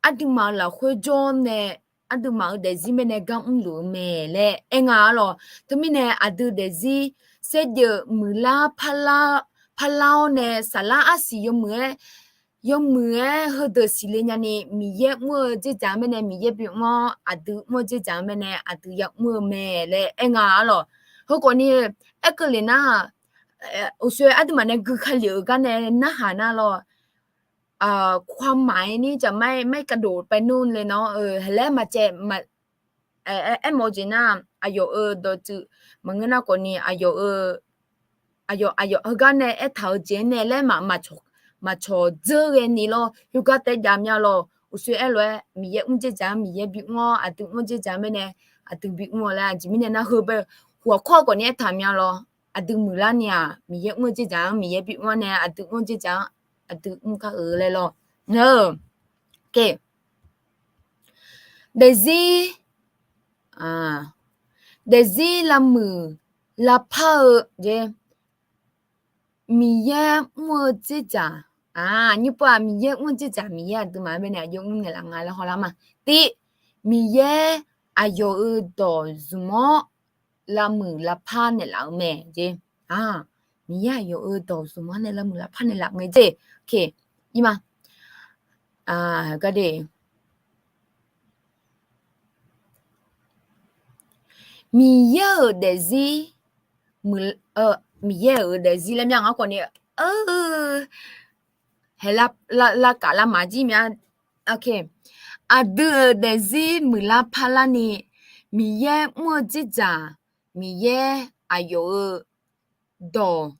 aqduimaf-euq lafkhoer jawr nae, aqduimaf-euq daefzir baenae gar mrluf-eu mae laer aer nga-a lawq. Teumirnae aqdui daefzir saevdzeuf muiqlar parlar-awr nae saflar arsiq yawmuiq-aer, yawmuiq-aer heudeuq siqle nyani, Miqyaer mr-eu dzerdzaq-anr baenae Miqyaer bimr-awr, aqdui mr-eu dzerdzaq-anr baenae aqdui ya'mr-eu mae laer aer nga-a lawq. Heukhawf ni, aerkeuvle nar, uqshoe aqduimaf nae gui kali-euq gar nae narhaq nar lawr, ความหมาย ni jaqmar-ir maqir kavdof paev nmr le nawr, heuler maqcaev, aermawf-eu jeq nar, aqyawf-euq dawqtsuif maqngeur nar khawf ni, aqyawf, aqyawf, aqyawf heugar nae aertaq-eu jeq-anr nae laer maq, maqcawq dzeur ghae ni lawr, heugar taef jav mya lawq. Uqshoe aerlof-aer Miqyaer mr dzerdzaq-anr Miqyaer bimr-awr, aqdui mr dzerdzaq-anr baenae aqdui bimr-awr laer, aqjeq mirnae nar heu bae, huqghaq kawr khawf ni aertaq mya lawr, aqdui muiqlar ni-aq Miqyaer mr dzerdzaq-anr Miqyaer bimr-awr nae aqdui mr dzerdzaq-anr aqdui mr kar-euq laer lawr. Daefzir, daefzir lavmuiq lavpar-eu jeq, Miqyaer mr-eu dzerdzaq, nymrpov-aq Miqyaer mr-eu dzerdzaq, Miqyaer aqduimaf-anr baenae aqjox mr naeqlaf nga laer hawlar ma. Tiv, Miqyaer aqyawf-euq dawq zmq-awr lavmuiq lavpar naeqlaf-eu mae jeq. Miqyaer aqyawf-euq dawq zmq-awr nae lavmuiq lavpar naeqlaf-eu mae jeq. Oke, ir ma. Gar de, Miqyaer-euq daefzir, Miqyaer-euq daefzir laer mya ngar khawf ni, hae, lavkaf lavmaq jir mya. Aqdui-euq daefzir muiqlar parlar ni, Miqyaer mr-eu dzerdzaq, Miqyaer aqyawf-euq dawq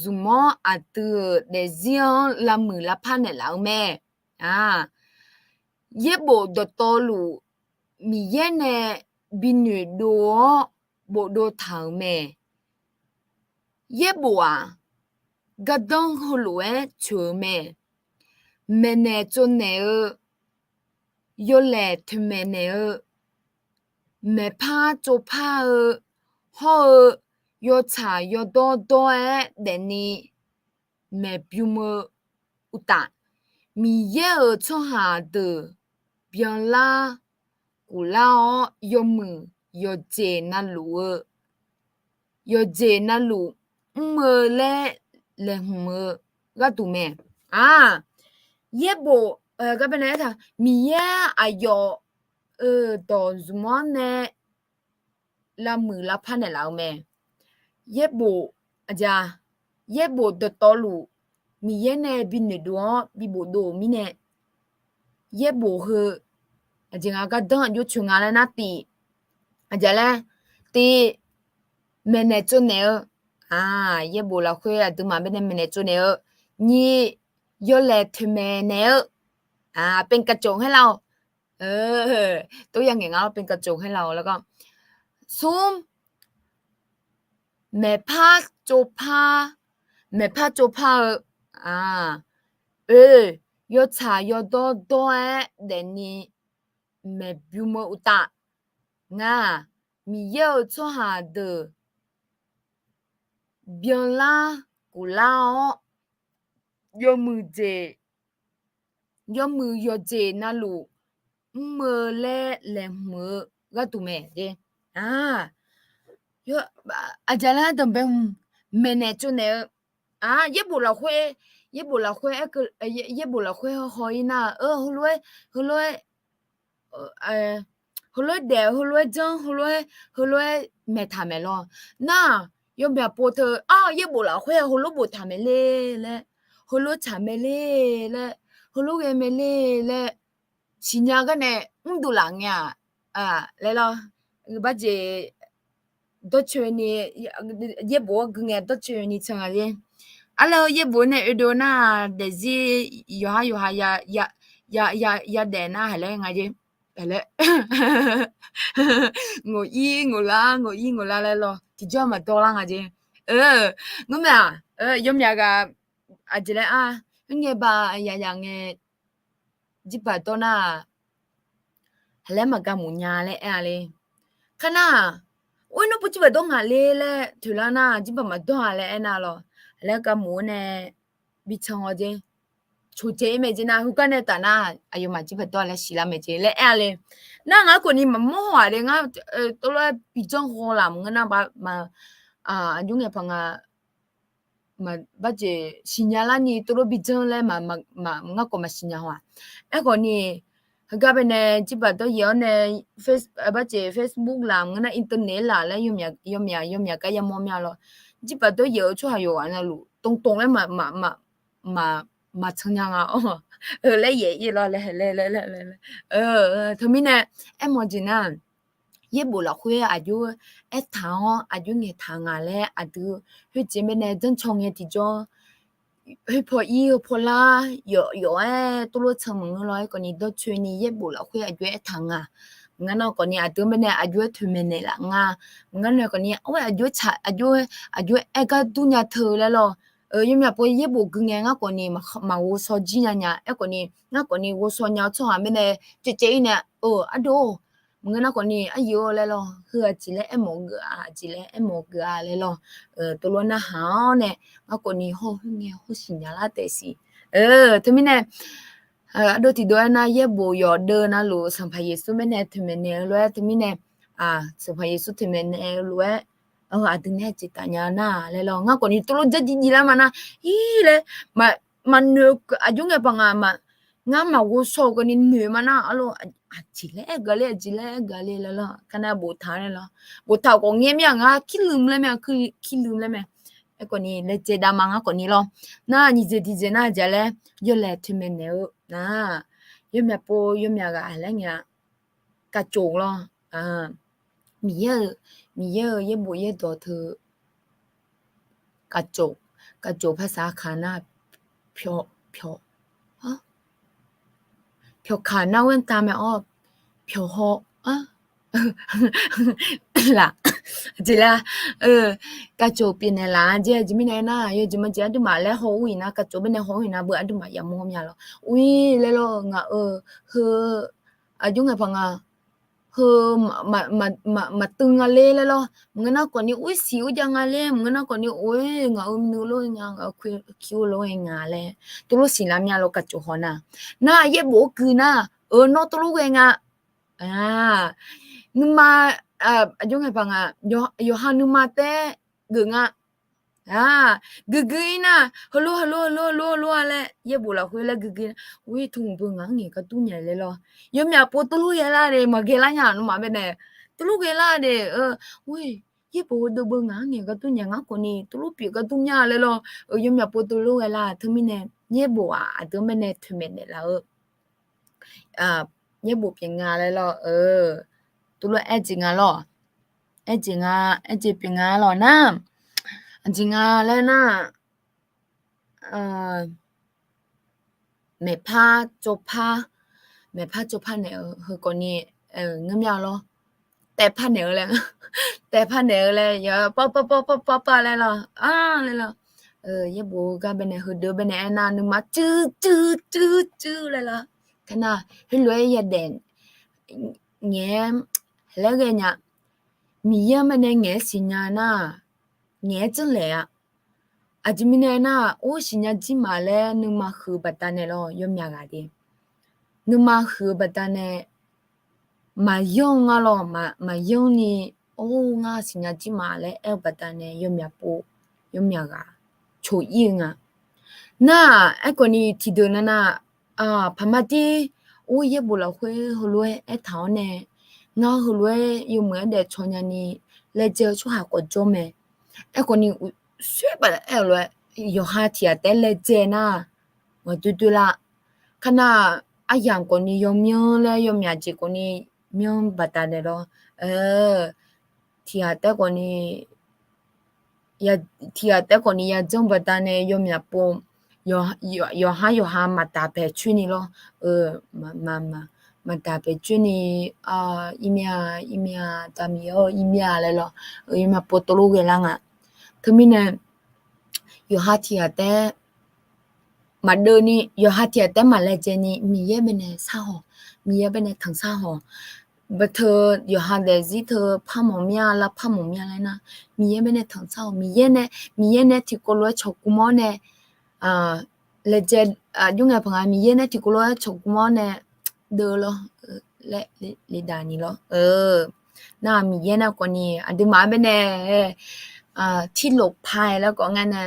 zmq-awr aqdui-euq daefzir-anr lavmuiq lavpar naeqlaf-eu mae. Yaerbof dawqtawvluf Miqyaer nae bi noeqdov-awr bofdov taq-euq mae. Yaerbof-aq, gardanr heulof-aer tsoeq-eu mae. Maeqnaeq tsovnaeq-eu, yawlaeq toeqmaeq naeq-eu, maeqpar tsovpar-eu, hawr-eu yawtsaq yawdawr dawr-aer daefni, maeqbym-eu uqtaf, Miqyaer-euq tsawrhaq deuq byanlar goflar-awr, yawmuiq yawqjeq navluf-eu, yawqjeq navluf mr-eu laer laeqhmq-eu gharduq mae. Aq, yaerbof, garbae nae aertaq, Miqyaer aqyawf-euq dawq zmq-anr nae lavmuiq lavpar naeqlaf-eu mae. Yaerbof, aqjeq, yaerbof dawqtawvluf Miqyaer nae binoeqdov-awr bi bofdov-euq mirnae, yaerbof heu, aqjeq nga gardanr aqjox coeq nga laer nar tiq, aqjeq laer, tiq, maeqnaeq tsovnaeq-eu, yaerbof lafkhoer aqduimaf baenae maeqnaeq tsovnaeq-eu, nyiq, yawlaeq toeqmaeq naeq-eu, เป็นกระจก ให้เรา tov ya ngaeq nga lawr เป็นกระจก ให้เรา laer gar. Smr, maeqpar tsovpar, maeqpar tsovpar-eu, oe, yawtsaq yawdawr dawr-aer daefni maeqbym-eu uqtaf, ngar-aq, Miqyaer-euq tsawrhaq deuq byanlar goflar-awr, yawmuiq jeq, yawmuiq yawqjeq navluf mr-eu laer laeqhmq-eu gharduq mae. Aqjeq laer danqbae hmq, maeqnaeq tsovnaeq-eu, yaerbof lafkhoer, yaerbof lafkhoer, yaerbof lafkhoer haw-ir nar-eu, heulof-aer, heulof-aer, heulof-aer daef, heulof-aer janr, heulof-aer, heulof-aer maeqtaq maeq lawr. Nar, yawmyaq pov teu, ar, yaerbof lafkhoer heulof boftaq maeq le laer, heulof tsaq maeq le laer, heulof ghae maeq le laer, siqnya garnae mrdov laf ngae-aq, laer lawr, barjeq dawrcoeni, yaerbof-anr gui ngae dawrcoeni can nga jer. Arlawr, yaerbof nae oedov nar daefzir yawqhar yawqha ya, ya, ya, yadaef nar haiq laer nga jer. Haiq laer, ngawq-ir ngawqlar, ngawq-ir ngawqlar laer lawr tiqjawr maqdawr lar nga jer. Ngeurmae-aq, yawmyaq ghaq aqjeq laer ar, khoerngae ba yayaq ngae, jirbaq dawr nar-aq, haiq laer maqgav muf nya laer aer-a le. Kar nar-aq, or, nar pov jirbaq dawr ngaq le laer toeqlar nar, jirbaq maqdawr-a laer aernar lawr, haiq laer gav muf-awr nae bi can-awr jer. Coqcaev-ir mae jer nar, heugar nae taf nar, aqyawfmaf jirbaq dawr-a laer siqlar mae jer laer aer-a le. Nar ngar khawfni maqmawr haw-aq le, ngar tov lof-aer bijanr haw laf maqngeur nar, aqjox ngae paq nga, barjeq siqnya larni tov lof bijanr laer, ngar khawf maqsiqnya haw-aq. Aerkhawfni, heugar baenae jirbaq dawr yaeq-awr nae, barjeq Facebook laf maqngeur nar, internet laf laer, yawmyaq yawmyaq gar yamawr mya lawr. Jirbaq dawr yaeq-eu tsawrhaq yawqghaq navluf tongtong laer maqcan nya nga-awr, laer yaeq-ir lawr laer, teumirnae, aermawf jeq nar, yaerbof lafkhoer aqjox aertaq-anr aqjox ngaeqtaq nga laer aqdui khoerjeq baenae janrcaw ngae tiqjawr, khoerpaw ir heupaw lar yawf yawf-aer tov lof can maqngeur lawr. Aerkhawfni dawrcoeni yaerbof lafkhoer aqjox aertaq nga. Maqngeur nar khawfni aqdui baenae aqjox-aer toeqmaeq naeqlaf nga. Maqngeur nar khawfni aqjox, aqjox, aqjox aer gar dur nya teu laer lawr. Yawmyaq pov yaerbof gui ngae ngar khawfni maqghovshaw jir nya nya. Aerkhawfni ngar khawfni ghovshaw nya-eu tsawrhaq baenae caevcaev-ir nae, ardov, maqngeur nar khawfni aqyuif-eu laer lawr, heu aqjeq laer aermawf geuf-a, aqjeq laer aermawf geuf-a laer lawr, tov lof narhaq-awr nae, ngar khawfni hawr khoerngae hawr siqnya lar taef siq. Teumirnae, ardov tiqdov-aer nar yaerbof yawqdeuv navluf Sanqpaq Yeqsur baenae toeqmaeq naeq-eu lof-aer teumirnae, Sanqpaq Yeqsur toeqmaeq naeq-eu lof-aer, aqdui nae jeq taf nya nar laer lawr, ngar khawfni tov lof janr jir jir lar ma nar, ir laer, maqnoeq, aqjox ngae paq nga ma, ngar maqghovshaw-eu keuvni noeq ma nar, arlawr, aqjeq laer aer gaq ler, aqjeq laer aer gaq ler laer lawr, kar nar boftaq-a laer lawr, boftaq khawf ngae mir-a, ngar kirlmq laer mae, kirlmq laer mae. Aerkhawfni laejae dav ma ngar khawfni lawr. Nar nyiq jeq tiqjeq nar jaq laer, yawlaeq toeqmaeq naeq-eu nar, yawmyaq pov yawmyaq ghaq laer ngae-a, kaqcof lawr. Miqyaer-eu, Miqyaer-eu yaerbof yaerdawq teu kaqcof, kaqcof ภาษาอังกฤษ nar pyawq, pyawq, pyawqkaq nar ghoer tav mae-awr, pyawqhaw, laf, jeq laer, kaqcof pyeufnaeq laf-a jeq, aqjeq mirnae nar, yawjeq majeq aqduimaf laer haw ur-iq nar, kaqcof baenae haw ur-iq nar, beu aqduimaf yamawr mya lawr. Ur-ir laer lawr, ngaq-euq heu aqjox ngae paq nga, heu maqtuiv nga ler laer lawr. Maqngeur nar khawfni ur siq ur jav nga ler, maqngeur nar khawfni or-e ngaq-euq nuiv lof-aer nga, ngaq-euq ki-eu lof-aer nga laer tuvlof siqlar mya lof kaqcof haw nar, nar yaerbof-anr gui nar, eu nawr tuvlof ghae nga. Nuima, aqjox ngae paq nga, yawqha nuima taer geuf nga. Guiqguiq-ir nar, heulof heulof heulof heulof heulof-a laer yaerbof lafkhoer laer guiqguiq-ir nar, or-e teu hmq beu ngaq-anr ngaeq gar dur nya laer lawr. Yawmyaq pov tuvlof ghae lar de, maqghae lar nya nuima baenae, tuvlof ghae lar de, or-e yaerbof heudeuq beu ngaq-anr ngaeq gar dur nya, ngar khawfni tuvlof pyeuf gar dur nya laer lawr. Yawmyaq pov tuvlof ghae lar teumirnae yaerbof-aq aqdui-anr baenae toeqmaeq naeqlaf-eu yaerbof pyeuf nga laer lawr. Tuvlof aer jeq nga lawr. Aer jeq nga, aer jeq pyeuf nga lawr nar, aqjeq nga laer nar, maeqpar tsawrpar, maeqpar tsawrpar naeq-eu heu khawfni ngeur mya lawr. Taevpar naeq-eu laer, taevpar naeq-eu laer, yawpar par par par par par laer lawr, laer lawr. Yaerbof-eu gar baenae heudeuq baenae aernar, nuima cuiv cuiv cuiv cuiv laer lawr. Teunar heulof-aer yadaef ngaeq-aer laer ghae nya. Miqyaer-anr baenae ngaeq-aer siqnya nar, ngaeq-aer janrlaeq-a. Aqjeq mirnae nar, or siqnya jir ma laer nuima huiq-eu baqdanae lawr, yawmyaq ghaq de. Nuima huiq-eu baqdanae maqyanr nga lawr, maqyanr ni, or ngar siqnya jir ma laer aer-eu baqdanae yawmyaq pov, yawmyaq ghaq coq-ir-eu nga. Nar-aq, aerkhawfni tiqdeuq navnav, paqma dir, or yaerbof lafkhoer heulof-aer aertaq-awr nae, ngar heulof-aer yawmuiq-aer daef caw nyani laejae-eu tsawrhaq khawf jawr mae. Aerkhawfni uqshoer baf aer-eu lof-aer, yawqha tiq ghaq taef-aer laejae nar, maqdoer doer lar. Kar nar, aryamq khawfni yawmyanr laer yawmyaq jeq khawfni myanr baqdanae lawr. Tiq ghaq taef-aer khawfni, tiq ghaq taef-aer khawfni yajanr baqdanae yawmyaq pov, yawqhar yawqha maqdaq paeq coer ni lawr. Maqdaq paeq coer ni, irmya, irmya, daqmiq-awr irmya laer lawr, yawmyaq pov tov lof ghae lar nga. Teumirnae, yawqha tiq ghaq taef-aer maqdeuv ni, yawqha tiq ghaq taef-aer maqlaejae ni, Miqyaer baenae sharhaw, Miqyaer baenae tanqsar haw. Baeteu yawqha daefzir teu par mawf mir-a, lavpar mawf mir-a laer nar, Miqyaer baenae tanqsar haw. Miqyaer nae, Miqyaer nae tiqkawv lof-aer cawqguv mawr nae, laejae, jmr ngae paq nga, Miqyaer nae tiqkawv lof-aer cawqguv mawr nae deuv lawr, laer, le daq ni lawr. Nar-aq Miqyaer nar khawfni aqduimaf-anr baenae tirlof paq-aer laer khawf ngar nae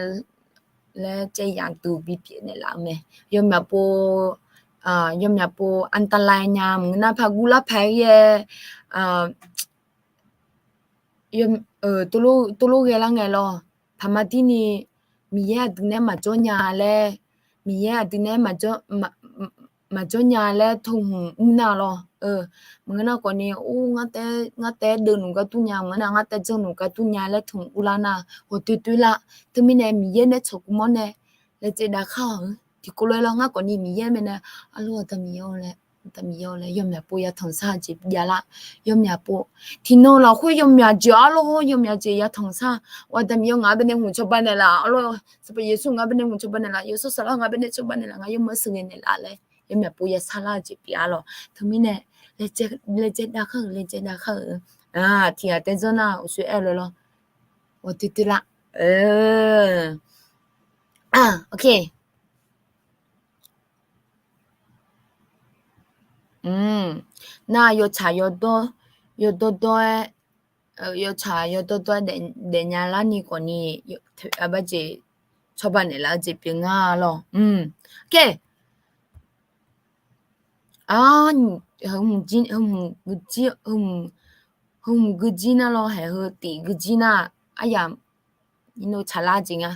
laer caev yaq duq bipyeuf naeqlaf-eu mae. Yawmyaq pov, yawmyaq pov อันตราย nya maqngeur nar par guvlar paq-aer ghae, tov lof ghae lar ngae lawr. Paqma dirni Miqyaer aqdui nae maqjawr nya laer, Miqyaer aqdui nae maqjawr nya laer teu hmq ur nar lawr. Maqngeur nar khawfni, or, ngar taef-aer deuv nmq gar dur nya, maqngeur nar ngar taef-aer janr nmq gar dur nya laer teu hmq ur lar nar, ghawqdoer doer lar. Teumirnae Miqyaer nae cawqguv mawr nae laejae dav khar-awq-eu tiqkawv lof-aer lawr. Ngar khawfni Miqyaer mae nae, arlawr, aqda Miqyaer-awr laer, aqda Miqyaer-awr laer yawmyaq pov ya tanqsar jeq jav lar. Yawmyaq pov, tiqnan lafkhoer yawmyaq jeq arlawr, yawmyaq jeq ya tanqsar. Aqda Miqyaer ngaq-anr baenae hmq cawba naeqlaf arlawr. Sanqpaq Yeqsur ngaq-anr baenae hmq cawba naeqlaf, Yawsanr Saflar ngaq-anr baenae cawba naeqlaf, ngaq yawmuiq-aer sheuqghae naeqlaf laer yawmyaq pov ya sharlar-eu jeq pyeuf arlawr. Teumirnae laejae dav khar-euq, laejae dav khar-euq, tiq ghaq taef-aer janr nar uqshoe aer-eu lof lawr. Ghawqdoer doer lar. Ok. Nar yawtsaq yawdawr, yawdawr dawr-aer, yawtsaq yawdawr dawr-aer daefnya larni khawfni, aqbar jeq cawba naeqlaf-eu jeq pyeuf nga lawr. Ok. Ar, hmq guijir nar lawr, haeq heu tif guijir nar, aryamq nyir nor tsaqlar jeq nga.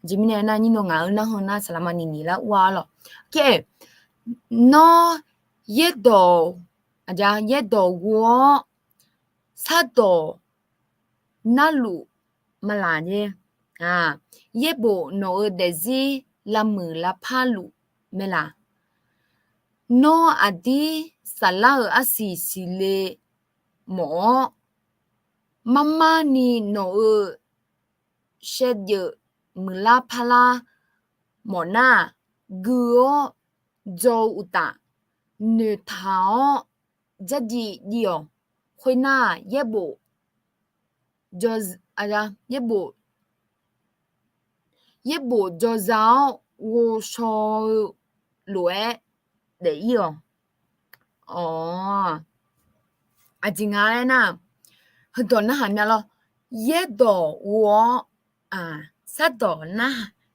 Jeq mirnae nar nyir nor ngaq-euq narhaq nar saqlaqma niq niq lar ur-a lawr. Ok. Nawr yaerdawq, aqja yaerdawq ghof-awr sardawq narluf malaq jer. Yaerbof nawq-euq daefzir lavmuiq lavpar luf mae laq. Nawr aqdir saflar-euq arsiq siqle mawf-awr, marmarni nawq-euq shaevdzeuf muiqlar parlar mawfnar-aq, gui-awr dzaw-eu uqtaf, noeqtaq-awr Jardiv div-awq. Khoernar, yaerbof, yaerbof, yaerbof jawrza-awr ghovshaw-eu lof-aer daef-ir-awq. Awq, aqjeq nga aernar, heudawq narhaq mya lawr. Yaerdawq ghov-awr, sardawq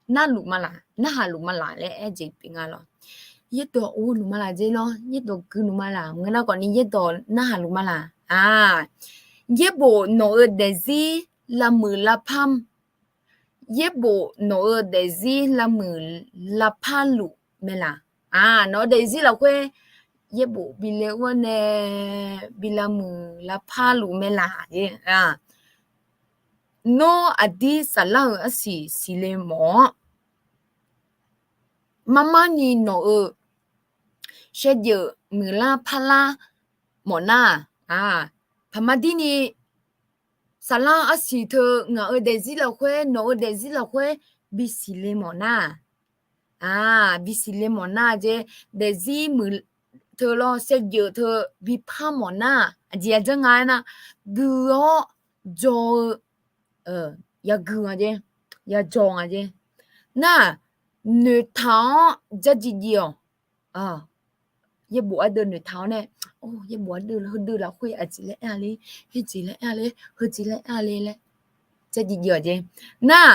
narluf ma laq, narhaq luf ma laq laer aer jeq pyeuf nga lawr. Yaerdawq ghovluf ma laq jeq lawr, yaerdawq guiluf ma laq, maqngeur nar khawfni yaerdawq narhaq luf ma laq. Yaerbof nawq-euq daefzir lavmuiq lavpar, yaerbof nawq-euq daefzir lavmuiq lavpar luf mae laq. Nawq-eu daefzir lafkhoer yaerbof bi le ur-awr nae bi lavmuiq lavpar luf mae laq. Nawr aqdir saflar-euq arsiq siqle mawf-awr, marmarni nawq-euq shaevdzeuf muiqlar parlar mawfnar, paqma dirni saflar arsiq teu ngaq-euq daefzir lafkhoer, nawq-euq daefzir lafkhoer bisiq le mawfnar, bisiq le mawfnar jeq, daefzir muiq teu lawr shaevdzeuf teu bipar mawfnar, aqjeq aqjanr nga aernar, gui-awr jaw-eu yagui nga jeq, yajaw nga jeq. Nar, noeqtaq-awr jardziv dziv-awq. Yaerbof ardeuv noeqtaq-awr nae, yaerbof ardeuv heudeuv lafkhoer aqjeq laer aer-a le, heujeq laer aer-a le, heujeq laer aer-a le laer, jardziv dziv-awq jeq. Nar,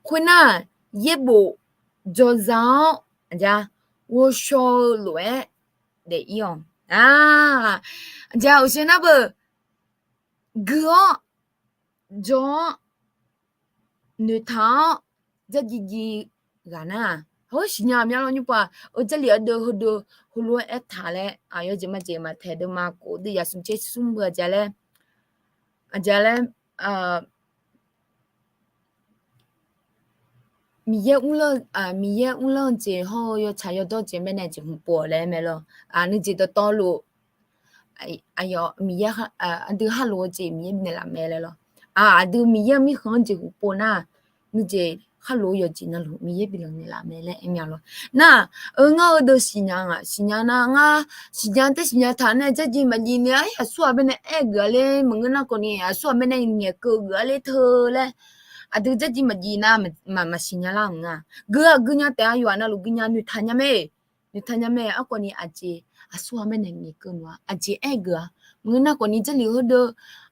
khoernar, yaerbof jawrza-awr, aqja, ghovshaw-eu lof-aer daef-ir-awq. Aqja, uqshoe nar beu, gui-awr, jaw-awr, noeqtaq-awr, jardziv dziv ghaq nar-aq, hawr siqnya mya lawr nymr pov-aq, eu, Jarlif ardeuv heudeuv heulof-aer aertaq laer, aqyawf jeq majeq maqtaeq deuv ma khof deuv yaq smq tser smr beu aqja laer, aqja laer, Miqyaer mrlanr, Miqyaer mrlanr-eu jeq hawr-eu yawtsaq yawdawr jeq mae nae jeqhu pov-awq laer mae lawr. Nuijeq dawqtawvluf, aqyawf Miqyaer, aqdui khar lof-eu jeq Miqyaer bifnaeq laf mae laer lawr. Aqdui Miqyaer-eu mirkhanq-anr jeqhu pov nar, nuijeq khar lof-eu yawqjeq navluf Miqyaer bifnaeq laf mae laer aer mya lawr. Nar, eu, ngar heudeuv siqnya ngaq, siqnya nar ngar siqnya taer siqnya taq nae jardziv maqdziv nae-aer aqsurghaq baenae aer-eu geuf-a ler, maqngeur nar khawfni aqsurghaq baenae ngaeqkeuv geuf-a ler teu laer, aqdui jardziv maqdziv nar maqsiqnya lar-euq nga. Gui-aq guinya taef-a, yawqha navluf guinya noeqtaq nya mae. Noeqtaq nya mae. Arkawvni aqjeq aqsurghaq baenae ngaeqkeuv noeq-a, aqjeq aer-eu geuf-a. Maqngeur nar khawfni Jarlif heudeuv,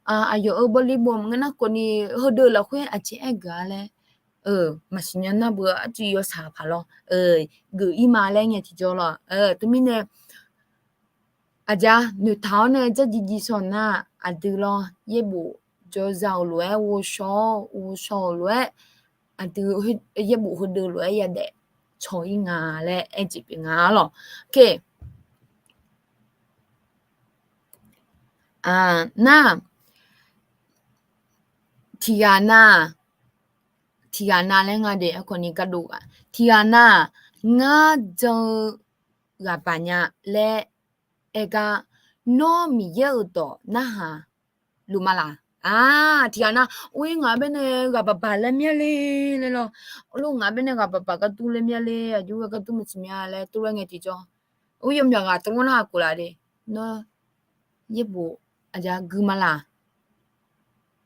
aqyawf-euq bawli bo maqngeur nar khawfni heudeuv lafkhoer aqjeq aer-eu geuf-a laer, maqsiqnya nar beu arcuiv yawshaq paq lawr, geuf-ir ma laer ngae tiqjawr lawr. Teumirnae aqja noeqtaq-awr nae jardziv dziv shaw nar, aqdui lawr yaerbof jawrza-euq lof-aer ghovshaw-awr, ghovshaw-euq lof-aer, aqdui yaerbof heudeuv lof-aer yadaef caw-ir nga laer aer jeq pyeuf nga lawr. Nar, tiqghaq na, tiqghaq na laer nga de, arkawvni gardov ghaq, tiqghaq na, ngar jan-eu ghaq baq nya laer aer gar, nawr Miqyaer-euq dawq narhaq luf ma laq? Tiqghaq na, or, ngaq baenae ghaq baq baq laer mya le laer lawr. Or, ngaq baenae ghaq baq baq gar dur laer mya le, aqjox ghae gar dur maqsiq mya laer tov laer ngae tiqjawr, or, yawmyaq ghaq tov nar haq khof laf de, nawr yaerbof aqja gui ma laq?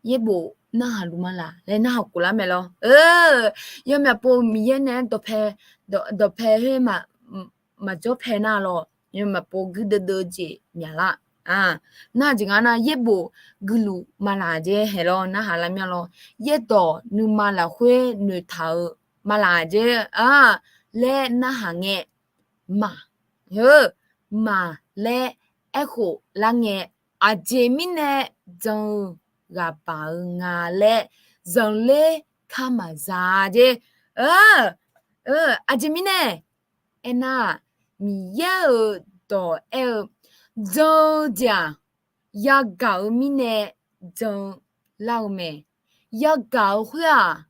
Yaerbof narhaq luf ma laq laer narhaq khof lar mae lawr. Yawmyaq pov Miqyaer nae-aer dawqpae, dawqpae khoer maqjawr pae nar lawr, yawmyaq pov guirdeuv deuv-eu jeq myaq lar. Nar, aqjeq nga nar yaerbof guiluf ma laq jaer hae lawr narhaq lar mya lawr. Yaerdawq nuima lafkhoer noeqtaq-eu ma laq jaer laer narhaq ngae, maq, maq laer aerkhof lar ngae, aqjeq mirnae jan-eu ghaq baq-eu nga laer zanqler kar maqza jaer. Aqjeq mirnae aernar, Miqyaer-euq dawq aer-eu, jan-eu jeq-aq, yagaq-eu mirnae jan lar-eu mae. Yagaq-eu khoer-aq,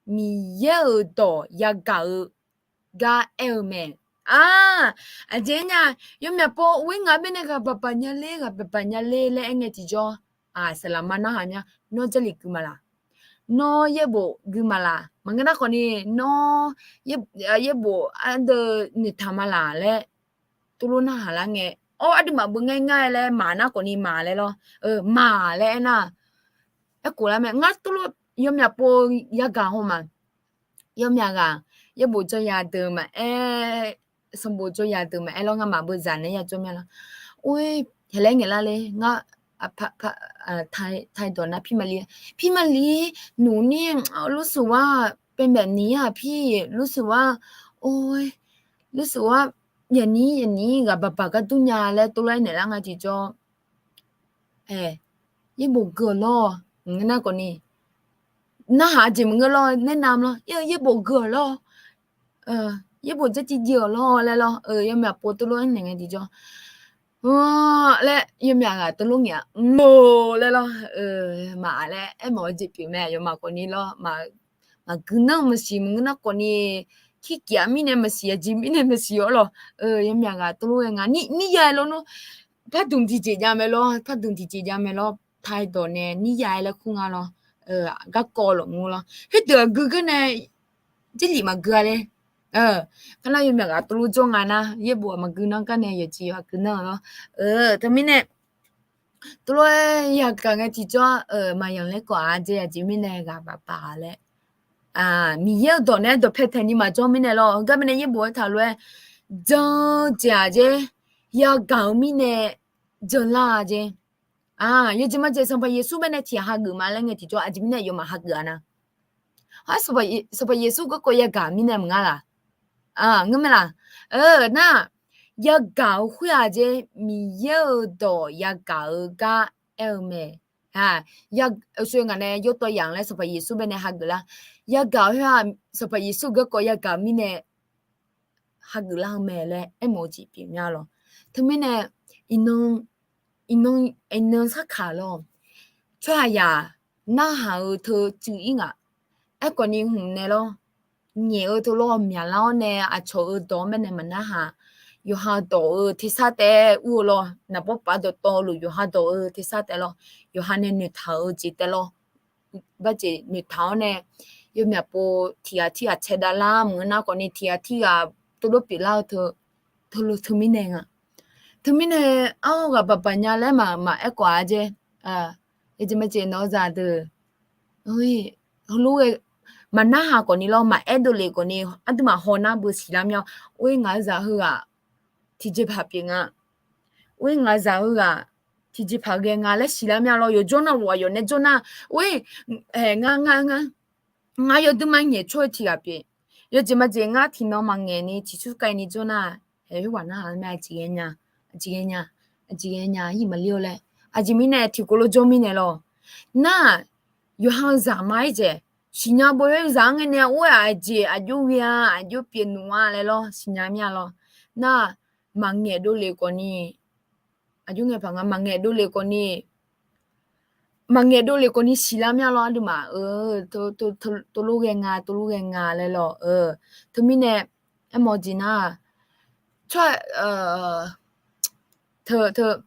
Miqyaer-euq dawq yagaq-eu gar aer-eu mae. Aqjeq nya, yawmyaq pov or-ir ngaq baenae ghaq baq baq nya ler, ghaq baq baq nya ler laer aer ngae tiqjawr, saqlaqma narhaq nya, nawr Jarlif gui ma laq? Nawr yaerbof gui ma laq? Maqngeur nar khawfni, nawr yaerbof ardeuv noeqtaq ma laq laer tov lof narhaq lar ngae, Awr, aqduimaf beu ngaer ngar-aer laer maq nar khawfni maq laer lawr. Maq laer aernar, aerkhof lar mae. Ngar tov lof yawmyaq pov yagaq haw ma. Yawmyaq ghaq, yaerbof jawryaq deuq maqaer, sanqbof jawryaq deuq maqaer lawr, ngamaf beu zaq naeq-aer yajawr mya lawr. Or, heuler ngaeqlar le, ngar, tai dawq nar pirmali, pirmali, หนูนี่ รู้สึกว่าเป็นแบบนี้อะพี่ รู้สึกว่า โอ๊ย รู้สึกว่า อย่างนี้ อย่างนี้ ghaq baqbaq gar dur nya laer tov lof-aer naeqlar nga tiqjawr. Yaerbof gui-awq lawr, maqngeur nar khawfni, narhaq jeq maqngeur lawr, naer nam lawr, yaerbof gui-awq lawr, yaerbof dzarciv jiv-awq lawr laer lawr. Yawmyaq pov tov lof-aer naeq ngae tiqjawr laer, yawmyaq ghaq tov lof ngaeq-a, mq-or laer lawr. Maq laer aermawf-eu jeq pyeuf mae, yawmaf khawfni lawr. Maqgui nar maqsiq, maqngeur nar khawfni, kirkiq-a mirnae maqsiq, aqjeq mirnae maqsiq-awr lawr. Yawmyaq ghaq tov lof-aer nga, nir ya-aer lawr nar, pardmq tiqjeq jav mae lawr, pardmq tiqjeq jav mae lawr, tai dawq nae nir ya-aer laer kur nga lawr. Garkawv lawq mr lawr, khoerdeuq aqgeu gar nae jarlif maqgeu-a le. Kar nar yawmyaq ghaq tov lof jawr nga nar, yaerbof maqgeu nar gar nae yawqjeq yawqha geu nar lawr. Teumirnae tov lof-aer yagaq ngae tiqjawr, maqyanq laer kawv-a jeq, aqjeq mirnae ghaq baqbaq laer, Miqyaer-euq dawq nae dawqpae taeqni maqjawr mirnae lawr. Heugar mirnae yaerbof-aer taqlof-aer jan-eu jeq-aq jer, yagaq-eu mirnae janlar-a jer. Yawjeq majeq Sanqpaq Yeqsur baenae tiq ghaq hageuf ma laer ngae tiqjawr, aqjeq mirnae yawmaf hageuf-a nar. Sanqpaq Yeqsur garkawv yagaq mirnae maqnga laq? Ngeur mae laq? Nar, yagaq-eu khoer-aq jer, Miqyaer-euq dawq yagaq-eu gar aer-eu mae. Oe, ngaq nae yawtawv yamq laer Sanqpaq Yeqsur baenae hageuf lar. Yagaq-eu khoer-aq, Sanqpaq Yeqsur garkawv yagaq mirnae hageuf lar-eu mae laer aermawf-eu jeq pyeuf mya lawr. Teumirnae, iqnan, iqnan sarkaq lawr, tsawrhaqzaq narhaq-eu teu cuiv-ir ngaq. Aerkhawfni hmq nae lawr, ngaeq-eu teu lawr, myaqlar-awr nae aqcawq-euq dawq-anr baenae maqnarhaq. Yawqha dawq-euq tersar taef ur-eu lawr, naqbawr pav dawqtawvluf yawqha dawq-euq tersar taef lawr, yawqha nae noeqtaq-eu jeq taef lawr, barjeq noeqtaq-awr nae, yawmyaq pov tiq ghaq tirghaq cae dav lar maqngeur nar khawfni, tiq ghaq tirghaq tov lof pyeuflar-eu teu, teulof teumirnae nga. Teumirnae, ar, ghaq baqbaq nya laer maq, maqaer kawv-a jer. Yawjeq majeq nawq-eu zaqdeuq, heulof-aer maqnarhaq khawfni lawr, maqaer dovlef khawfni, aqduimaf hawnar beu siqlar mya. Or-ir ngaq-eu zaq heughaq tiqjeqpaq pyeuf nga. Or-ir ngaq-eu zaq heughaq tiqjeqpaq ghae nga laer siqlar mya lawr. Yawqjawr nar, ghaq yawq nae jawr nar, or-ir, ngar, ngar, ngar, ngar yawduima ngaeq tsawr-eu tiq ghaq pyeuf. Yawjeq majeq ngar tiqnan maqngaeq ni tiqsur kav ni jawr nar, haeq khoerghaq narhaq-eu mae, aqjeq ghae nya, aqjeq ghae nya, aqjeq ghae nya, ir maqler-awr laer. Aqjeq mirnae tiqkawv lof jawr mirnae lawr. Nar, yawqha-eu zaq ma-ir jeq, siqnya bo-aer zaq-anr ngae nae or-aq, aqjeq aqjox ghae-a, aqjox pyeuf nmr-a laer lawr siqnya mir-a lawr. Nar, maqngaeq dovlef khawfni, aqjox ngae paq nga, maqngaeq dovlef khawfni, maqngaeq dovlef khawfni siqlar mir-a lawr, aqduimaf, tov lof ghae nga, tov lof ghae nga laer lawr. Teumirnae, aermawf-eu jeq nar, tsawr, teu, teu,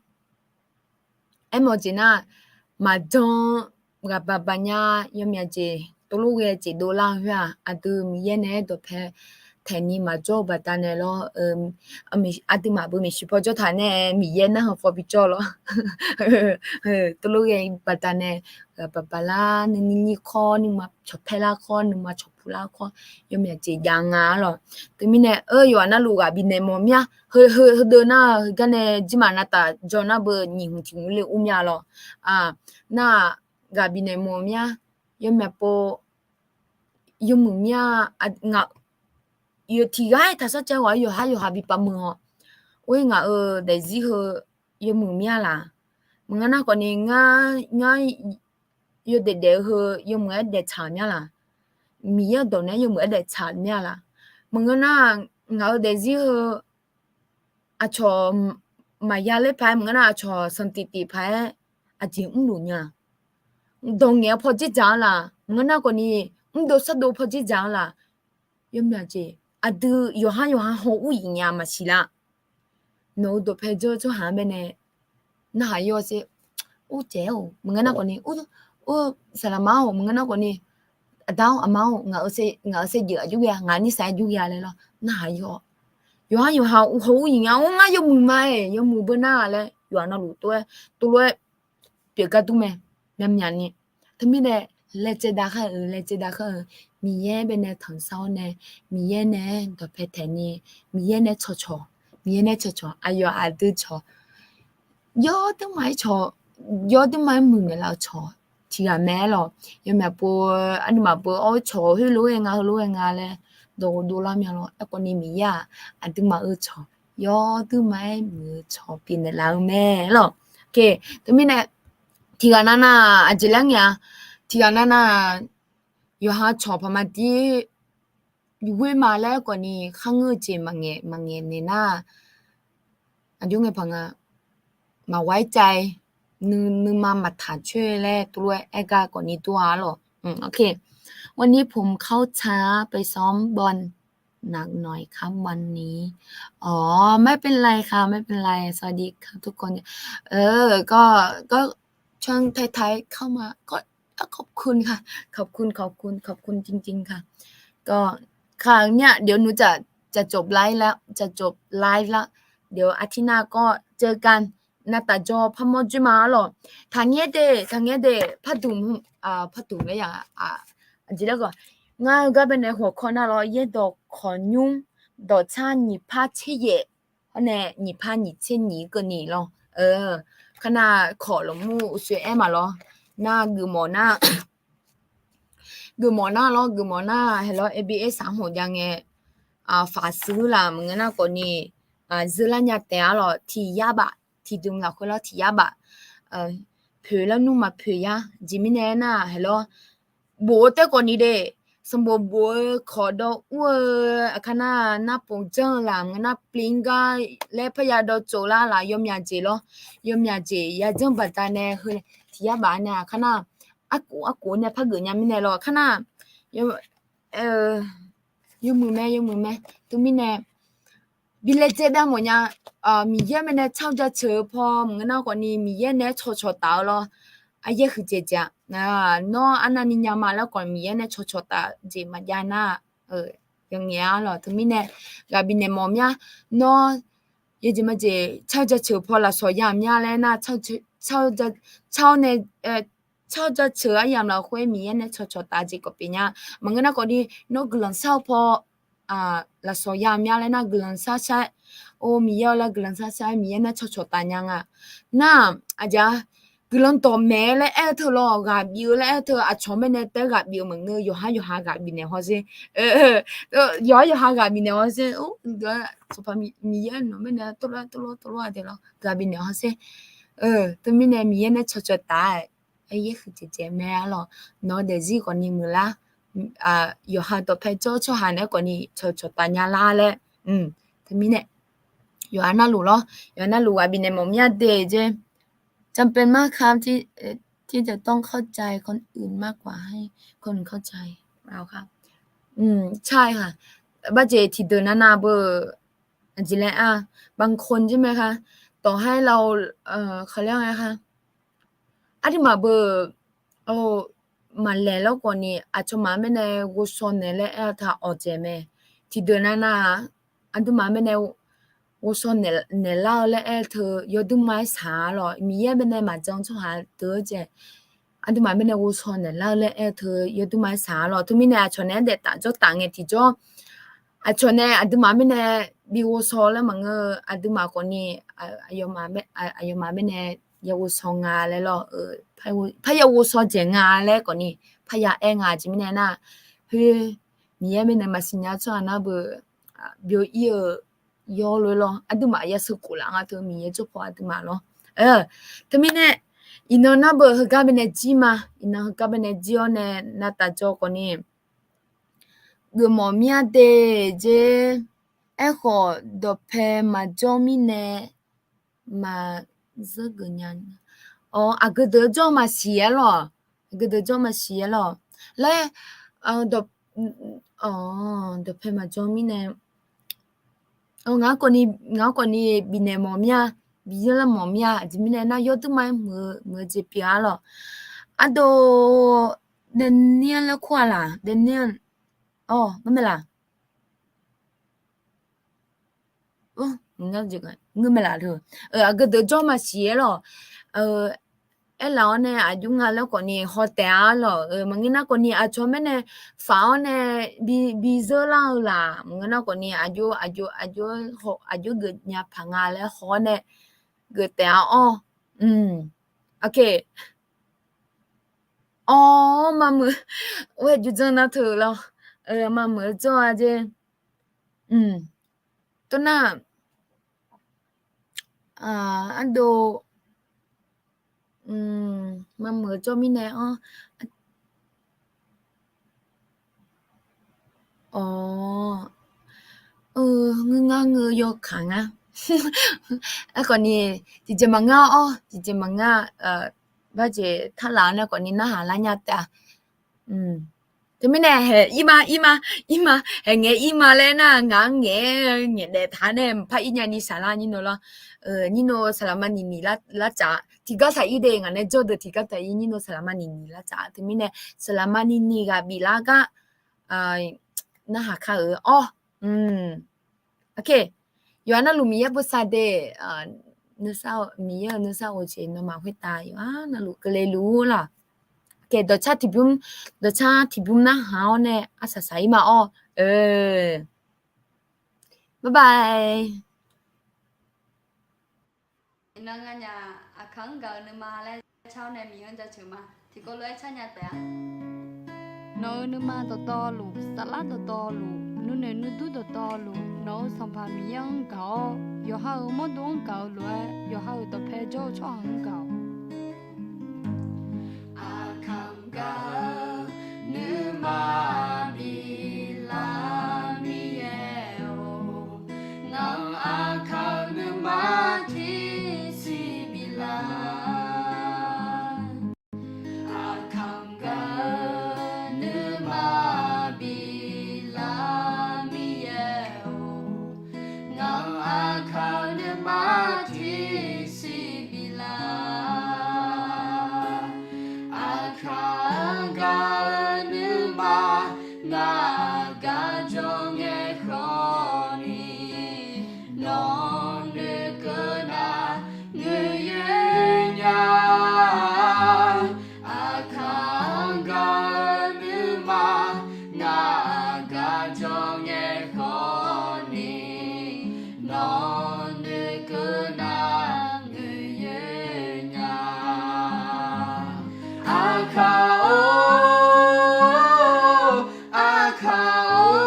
aermawf-eu jeq nar, maqjan, ghaq baqbaq nya, yawmyaq jeq tov lof ghae jeq dovlar-eu khoer-aq, aqdui Miqyaer nae-aer dawqpae taeqni maqjawr-eu baqdanae lawr. Aqduimaf beu maeqshi paw jawr taq nae Miqyaer narhaq paw bijawr lawr. Tov lof ghae baqdanae, ghaq baqbaq lar, nuini nyir kawr, nuima cawqpaer lar kawr, nuima cawqpuq lar kawr, yawmyaq jeq jav nga-a lawr. Teumirnae, yawqghaq narluf ghaq bifnaeq mawf mir-a. Heudeuv nar, heugar nae jirmaf navtaf jaw nar beu nyiq hmq tiq hmq le ur mir-a lawr. Nar, ghaq bifnaeq mawf mir-a. Yawmyaq pov, yawmuiq mir-a. Ngaq, yawq tiqghaq-aer taqsar caev ghaq-aer yawqhar yawqha bi pav meuq-awq. Or-ir ngaq-euq daefzir heu yawmuiq mir-a laq? Maqngeur nar khawfni ngar, ngar yawdaef daef-eu heu yawmuiq-aer daeftsaq mir-a laq? Miqyaer-euq dawq nae yawmuiq-aer daeftsaq mir-a laq? Maqngeur nar, ngaq-euq daefzir heu aqcawq maqya ler paq-aer, maqngeur nar aqcawq sanqtif tif paq-aer aqjeq mrluf nya. Dawq ngaeq-eu paw dzerdzaq-anr laq? Maqngeur nar khawfni mrdov sardov paw dzerdzaq-anr laq? Yawmyaq jeq aqdui yawqhar yawqha haw ur-iq nya maqsiq lar. Nawq-euq dawqpae jawr tsawrhaq-anr baenae narhaq yawr sher, ur caev-or, maqngeur nar khawfni, or, saqlaqma-or, maqngeur nar khawfni, aqda-or, aqma-or, ngaq-euq saevdzeuf aqjox ghae-a, ngaq-euq nirsaq aqjox ghae-a laer lawr narhaq yawr-awq. yawqhar yawqha haw ur-iq nga, or ngar yawmuiq ma-aer, yawmuiq beu nar laer yawqha navluf tov-aer, tov lof-aer pyeuf gar dur mae, myavmyaq ni. Teumirnae laejae dav khar-euq, laejae dav khar-euq, Miqyaer baenae tanqsar-awr nae, Miqyaer nae-aer dawqpae taeq ni, Miqyaer nae cawqcawq, Miqyaer nae cawqcawq, aqyawf aqdui cawq, yawduir ma-aer cawq, yawduir ma-aer muiqnaeq laf-eu cawq tiq ghaq mae-aer lawq. Yawmyaq pov, aqduimaf pov-awr cawq heulof-aer nga, heulof-aer nga laer dawq ghofdov lar mya lawr. Aerkhawf ni Miqyaer-aq, aqduimaf-euq cawq, yawduir ma-aer muiq-eu cawq pyeufnaeq laf-eu mae-aer lawq. Teumirnae tiq ghaq navnav aqjeq laer ngae-a, tiq ghaq navnav yawqha cawq paq maqdir ghoer ma laer khawf ni kharngeur-eu jeq maqngaeq, maqngaeq naeq nar, aqjox ngae paq nga, maqghaq-aer cav-ir, nuima maqtaq coer laer tov lof-aer aer gar khawf ni dur-a lawq. วันนี้ผมเข้าช้าไปซ้อมบอลหนักหน่อยครับวันนี้ อ๋อ ไม่เป็นไรค่ะ ไม่เป็นไร สวัสดีค่ะทุกคน เออ ก็ ก็ช่วงท้ายๆเข้ามาก็ ขอบคุณค่ะ ขอบคุณ ขอบคุณ ขอบคุณจริงๆค่ะ ก็ ค่ะ เนี่ย เดี๋ยวหนูจะ จะจบไลฟ์แล้ว จะจบไลฟ์แล้ว เดี๋ยวอาทิตย์หน้าก็เจอกัน navtaf jawr parmawr dzoer ma-ar lawq. Taqngaer de, taqngaer de, parduq, parduq laer ya, aqjeq laer khawf, ngar-eu gar baenae hawqkawr nar lawr, yaerdawq kawq nymr, dawqtsar nyiq par tser yaef, hawr nae nyiq par nyiq tser nyiq keuvni lawr. Kar nar kawq lafmur uqshoe aer ma lawr. Nar geufmawf nar, geufmawf nar lawr, geufmawf nar hae lawr, A B A saq hmq jav ngae, faqsuir laf maqngeur nar khawf ni, zeur lar nya taef-ar lawq, tiq yar baf, tiqdmq lafkhoer lawr tiq yar baf, poeq lar nmr maqpoeq yar jeq mirnae aernar hae lawr, bof-eu tae khawf ni de, sanqbof bof-eu kawq dawv ur-eu aqkar nar, nar pov janr-eu laf maqngeur nar, plingar laer parya dawv tsov lar laf yawmyaq jeq lawr, yawmyaq jeq yajanr baqda nae heu tiq yar baf nae aqkar nar, arkof arkof nae par geuf nya mirnae lawr, aqkar nar, yawmuiq mae, yawmuiq mae, teumirnae bi laejae dav mawf nya, Miqyaer baenae tsar-eu jaceuq-eu paw maqngeur nar khawf ni, Miqyaer nae-aer cawqcawq taf-eu lawr, aryaer huiqdzaeq dzaeq-a, nawr arnavni nya ma laer khawf Miqyaer nae cawqcawq taf jeq maqjav nar, yawqngaef-ar lawq, teumirnae ghaq bifnaeq mawf mya, nawr yawjeq majeq tsar-eu jaceuq paw lafsawq yamq mya laer nar, tsar-eu nae, tsar-eu jaceuq aryamq lafkhoer Miqyaer nae cawqcawq taf jeq khawf pyeuf nya. Maqngeur nar khawf ni, nawr guiqlanq shar-eu paw lafsawq yamq mya laer nar, guiqlanq shar shar-aer, or Miqyaer-awr laer guiqlanq shar shar-aer Miqyaer nae cawqcawq taf nya nga. Nar, aqjeq-a, guiqlanq dawqmaeq laer aer-eu teu lawr, ghaq bif-eu laer aer-eu teu, aqcawq mirnae taef-aer ghaq bif-eu maqngeur, yawqhar yawqha ghaq bifnaeq hawsher. Yawqhar yawqha ghaq bifnaeq hawsher. Miqyaer nawq mirnae tov lawr tov lawr tov lawr-a de lawr, ghaq bifnaeq hawsher. Teumirnae Miqyaer nae cawqcawq taf-aer, aryaer huiqdzaeq dzaeq mae-ar lawq. Nawq-eu daefzir khawf ni muiqlar, yawqha dawqpae jawr tsawrhaq naeq-aer khawf ni cawqcawq taf nya lar laer. Teumirnae yawqha navluf lawr, yawqha navluf ghaq bifnaeq mawf mya de jeq. จำเป็นมากครับที่ ที่จะต้องเข้าใจคนอื่นมากกว่าให้คนอื่นเข้าใจเราครับ ใช่ค่ะ Barjeq tiqdeuq navnav beu, aqjeq laer-a, บางคนใช่ไหมคะ ต่อให้เรา เขาเรียกไงคะ aqduimaf beu, maqlaeq lawr khawf ni aqcawq maf mirnae ghovshaw naeq laer aer-eu taq awqdzaeq mae. Tiqdeuq navnav-aq, aqduimaf mirnae ghovshaw naeqlar-eu laer aer-eu teu yawduirma-aer shaq-ar lawq. Miqyaer baenae maqjan tsawrhaq deuq-eu jeq, aqduimaf mirnae ghovshaw naeqlar-eu laer aer-eu teu yawduirma-aer shaq-ar lawq. Teumirnae aqcawq naeq-aer daef taf jawr taf ngae tiqjawr, aqcawq nae aqduimaf mirnae bi ghovshaw laer maqngeur-eu, aqduimaf khawf ni aqyawfmaf mirnae ya ghovshaw nga laer lawr, parya ghovshaw dzaeq nga laer khawf ni parya aer nga jeq mirnae nar, khoer Miqyaer mirnae maqsiq nya tsawrhaq nar beu, byov-ir-eu yawlof lawr, aqduimaf ya sheuqkhof laf nga teu Miqyaer jawrpaw aqduimaf lawr. Teumirnae iqnan nar beu heugar baenae jir ma, iqnan heugar baenae jir-awr nae navtaf jawr khawf ni geufmawf mir-a de jeq. Aerkhawf dawqpae maqjawr mirnae maqzeur geuf nya. Awq, aqgeu deuq jawr maqsiq-aer lawq. Aqgeu deuq jawr maqsiq-aer lawq. Laer, dawq, dawqpae maqjawr mirnae, ngaq-anr khawf ni bifnaeq mawf mir-a, bi zanrlar mawf mir-a. Aqjeq mirnae nar yawduirma-aer muiq-eu jeq pyeuf-a lawq. Ardov, Daniel laer kur-a laq, Daniel. Awq, ngar mae laq. Ngeur mae laf-eu, aqgeu deuq jawr maqsiq-aer lawq. Aerlaf-awr nae aqjox nga laer khawfni haw taef-a lawq. Maqngeur nar khawfni aqcawq mirnae faf-awr nae bi, bi zeur lar-eu laf. Maqngeur nar khawfni aqjox, aqjox, aqjox, aqjox geuf nya paq nga laer haw-awr nae geuf taef-a awr. Awr, maqmuiq, oe, jawrdzanr nar teu lawr. Maqmuiq-eu jawr-a jeq. Tawrnar, ardov, maqmuiq-eu jawr mirnae anr. Awr, ngeur ngar ngeur yawkaq ngar. Aerkhawfni tiqjeq maqngeur-awr, tiqjeq maqngeur, barjeq tarlaf-awr nae khawfni narhaq lar nya taef-a. Teumirnae haeq irma, irma, irma, haeq ngaeq irma laer nar ngaq-anr ngaeq, ngaeq daef taq nae mqpar ir nyani saqlar nyir no lawr. Nyir no saqlaqma niqniq lar tsaf tiqgar taq ir de, ngaq nae jawr deuq tiqgar taq ir nyir no saqlaqma niqniq lar tsaf. Teumirnae saqlaqma niqniq ghaq biflar gar narhaq kar-euq awr. Yawqha navluf Miqyaer bosav de, Miqyaer-euq nuisar of jeq nawmaf khoertav yawqha navluf keuvle luf-ur laq. Dawqcar tiqbymr, dawqcar tiqbymr narhaq-awr nae arsaq saq ir ma awr. Bye bye. Iqnan nganyaf aqkaq-anr gaq-eu nuima laer car-awr nae Miqyaer-anr jaceuq ma. Tiqkawv lof-aer car nya taef-a. Nawq-euq nuima dawqtawvluf, saflar dawqtawvluf, nuinoeq nuidur dawqtawvluf, nawq-euq Sanqpaq Miqyaer-anr gaq-awr, yawqha-euq mawrdo-anr gaq-eu lof-aer, yawqha-euq dawqpae jawr-eu tsawrhaq-anr gaq-awq. Aqkaq gaq-eu nuima biflar Miqyaer-or, ngaq-anr aqkaq-eu nuima tiqsiq biflar. Aqkaq gaq-eu nuima biflar Miqyaer-or, ngaq-anr aqkaq-eu nuima tiqsiq biflar. Aqkaq gaq-eu nuima ngaq gaq jawr ngae khawfni, nawq noeqkeuv nar ngoeqyoer nya. Aqkaq gaq-eu nuima ngaq gaq jawr ngae khawfni, nawq noeqkeuv nar ngoeqyoer nya. Aqkaq-or, Aqkaq-or,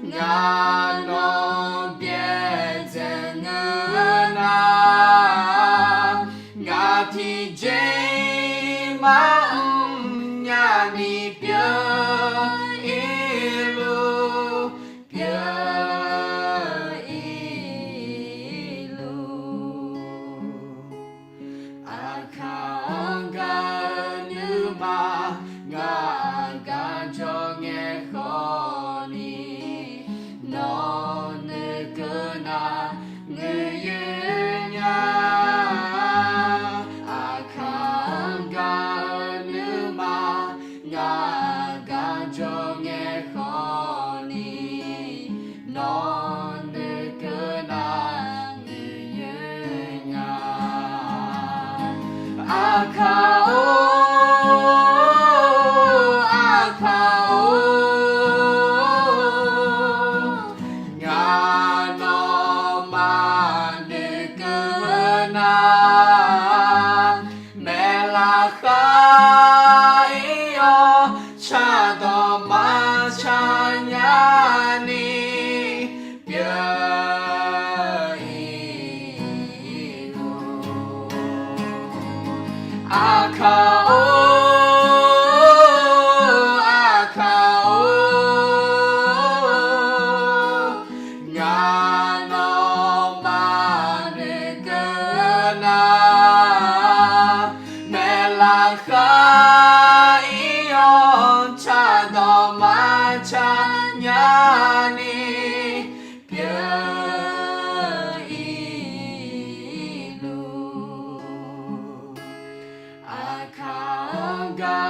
ngaq nawq byaerdzae ngeur nar, ngaq tiqjeq maqmr nyani pyeur irluf, pyeur irluf. Aqkaq gaq-eu nuima ngaq gaq jawr ngae khawfni, nawq noeqkeuv nar ngoeqyoer nya. Aqkaq gaq-eu nuima ngaq gaq jawr ngae khawfni, nawq noeqkeuv nar ngoeqyoer nya. Aqkaq-or, Aqkaq-or, ngaq nawmaf noeqkeuv nar, maeqlaf khar-ir-awr, cardawq maqcar nyani pyeur irluf. Aqkaq-or, Aqkaq-or, ngaq nawmaf noeqkeuv nar, maeqlaf khar-ir-awr, cardawq maqcar nyani pyeur irluf. Aqkaq-anr gaq